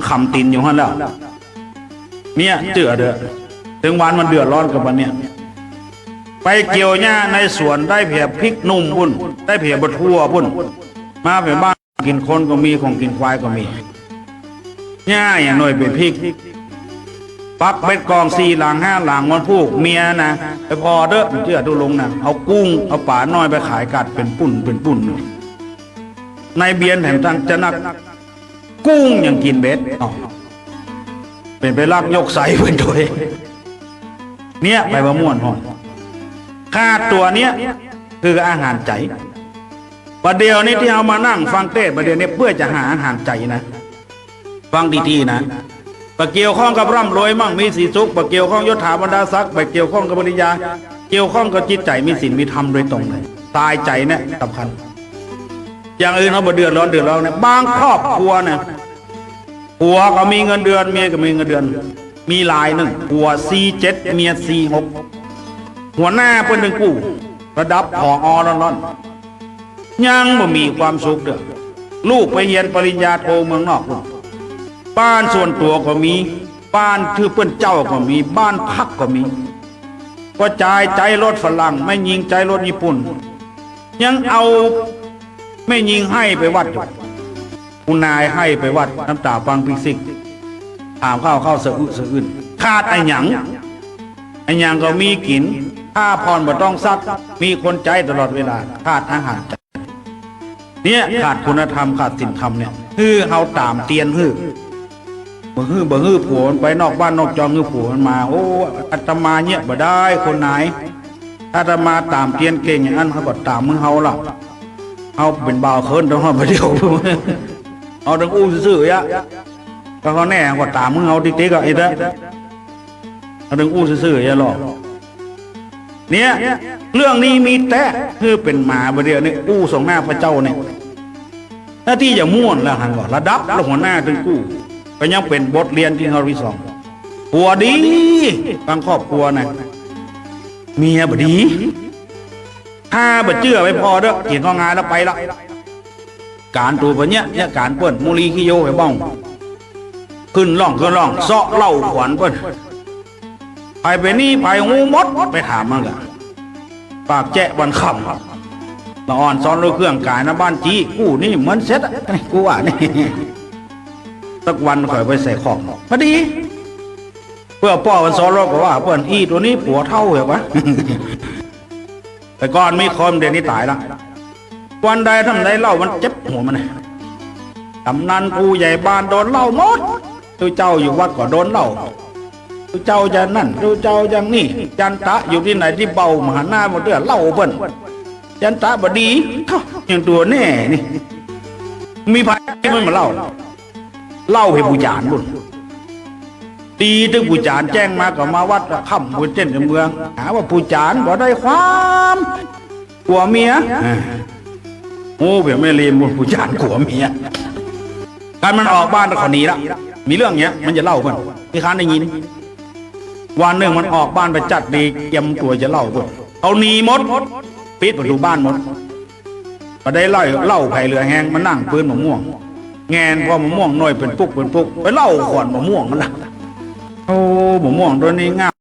ขำตี๋นอยู่หั้นแล้ว เนี่ย เจื้อเต๊อะ ตึงวันมันเดือดร้อนกับวันเนี่ย ไปเกี่ยวหญ้าในสวน ได้เผียพริกหนุ่มปุ้น ได้เผียบ่าถั่วปุ้น มาเผียบ้าน กิ๋นคนก็มี ของกิ๋นควายก็มี หญ้าอย่างหน่อยเป๋นพริก ปักเบ็ดกองสี่หลังห้าหลัง วันพูก เมียนะ ไปผ่อเต๊อะ เจื้อตุ๊ลุงนะ เอากุ้ง เอาป๋าน้อยไปขายกั๋นเป๋นปุ้น เป๋นปุ้น นายเบียนแถมตังจะนัก กุ้งยังกิ๋นเบ็ด เอ้า เป๋นไปลักยกใส่เปิ้นโตย เนี่ย ไปบ่ม่วนพ่อง ขาดตั๋วเนี่ย คืออาหารใจ๋ บ่าเดี่ยวนี้ตี้เฮามานั่งฟังเตสน์ บ่าเดี่ยวนี้เปื้อจะหาอาหารใจ๋นะ ฟังดีๆ นะ บ่เกี่ยวข้องกับร่ำรวยมั่งมีสีสุข บ่เกี่ยวข้องยศถาบรรดาศักดิ์ บ่เกี่ยวข้องกับปริญญา เกี่ยวข้องกับจิตใจ๋มีศีลมีธรรมโดยตรงเลย ต๋ายใจ๋เนี่ยสำคัญ อย่างอื่นเฮาบ่เดือดร้อน เดือดร้อนเนี่ย บางครอบครัวนะ ผัวก็มีเงินเดือน เมียก็มีเงินเดือน มีรายนึ่ง ผัวสี่เจ็ด เมียสี่หก หัวหน้าเปิ้นตึงกู้ ระดับ ผอ ร้อนๆ ยังบ่มีความสุขเตื้อ ลูกไปเฮียนปริญญาโทเมืองนอกปุ้น บ้านส่วนตั๋วก็มี บ้านตี้เปิ้นเจ้าก็มี บ้านพักก็มี ก็จ่ายใจ๊รถฝรั่ง แม่ญิงใจ๊รถญี่ปุ่น ยังเอาแม่ญิงไห้ไปวัดอยู่ ผู้นายไห้ไปวัด น้ำต๋าปังปิกซิก หามข้าวเข้าสะอึกสะอื้น ขาดอะหยัง อะหยังก็มีกิ๋น ผ้าผ่อนบ่ต้องซัก มีคนใจ๊ตลอดเวลา ขาดอาหาร เนี่ยขาดคุณธรรมขาดศีลธรรมเนี่ย หื้อเฮาต๋ามเตียนหื้อ บ่หื้อ บ่หื้อผัวมันไปนอกบ้านนอกจอง หื้อผัวมันมา โอ้ อาตมาเนี่ยบ่ได้ คนหนาย อาตมาต๋ามเตียนเก่งอย่างนั้น เขาก็ต๋ามหื้อเฮาละ เฮาเป๋นบ่าวเคิ้นต้องเฮาไปเดียว เอาตึงอู้ซื่อๆ ยะ ก็เขาแน่ ก็ต๋ามหื้อเฮาติ๊กๆ อ่ะ ไอ้เต๊อะ เอาตึงอู้ซื่อๆ ยะหรอ เนี่ย เรื่องนี้มีแต๊ คือเป๋นหมาบ่าเดี่ยวนี้ อู้ส่องหน้าพระเจ้าเนี่ย หน้าตี้จะม่วนแล้วหันก่อน ระดับแล้วหัวหน้าตึงกู้ ก็ยังเป๋นบทเรียนตี้เฮาได้ส่อง ผัวดี บางครอบครัวนะ เมียบ่ดี ถ้าบ่เจื้อไปผ่อเต๊อะ เขียนข้องานแล้วไปละ ก๋านตั๋วเปิ้นเนี่ย เนี่ยก๋านเปิ้น มุลีขี้โยไปบ้อง ขึ้นล่อง ขึ้นล่อง เซาะเล่าขวัญเปิ้น ใผเป๋นหนี้ใผฮู้หมด ไปถามมันกะ ปากแจ๊ะวันค่ำ มาอ่อนซ้อนลูกเครื่องก๋ายนะบ้านจี้ กู้หนี้เหมือนเสร็จอะ กูว่านี่ สักวันข้อยไปใส่คอก พอดี เปื้อป้อมันซ้อนรถก็ว่า เปิ้น อี้ตั๋วนี้ผัวเฒ่าเหรอวะ แต่ก่อนมีคน เดี๋ยวนี้ต๋ายละ วันใดถ้ามันได้เหล้ามันเจ็บหัวมันนะ กำนันผู้ใหญ่บ้านโดนเหล้าหมด ตุ๊เจ้าอยู่วัดก็โดนเหล้า ตุ๊เจ้าอย่างนั้น ตุ๊เจ้าอย่างนี้ จันตะอยู่ตี้ไหนตี้เบามาหันหน้ามาเตื้อเหล้าเปิ้น จันตะบ่ดี เท่า อย่างตั๋วแน่นี่ มีใผมันมาเหล้า เหล้าหื้อปู่จ๋ารย์บุ่น ตีตึงปู่จ๋ารย์แจ้งมาก็มาวัดละค่ำ บุญเจ้นในเมือง หาว่าปู่จ๋ารย์บ่ได้ความ กั๋วเมีย อ่า โอ้ เปียงแม่ลีมบุ่น ปู่จ๋ารย์กั๋วเมีย คันมันออกบ้านแล้วเขาหนีละ มีเรื่องเนี้ย มันจะเหล้าเปิ้น ตี้ข้าได้ยิน วันนึ่งมันออกบ้านไปจัดดี เกียมตั๋วจะเหล้าเปิ้น เขาหนีหมด ปิดประตู๋บ้านหมด บ่ได้เหล้า เหล้าใผเหลือแฮง มานั่งปื๊นมะม่วง แงนผ่อมะม่วงหน่วยเป๋นปุกเป๋นปุก ไปเหล้าขอนมะม่วงมันละ โอ้ มะม่วงตั๋วนี้งาม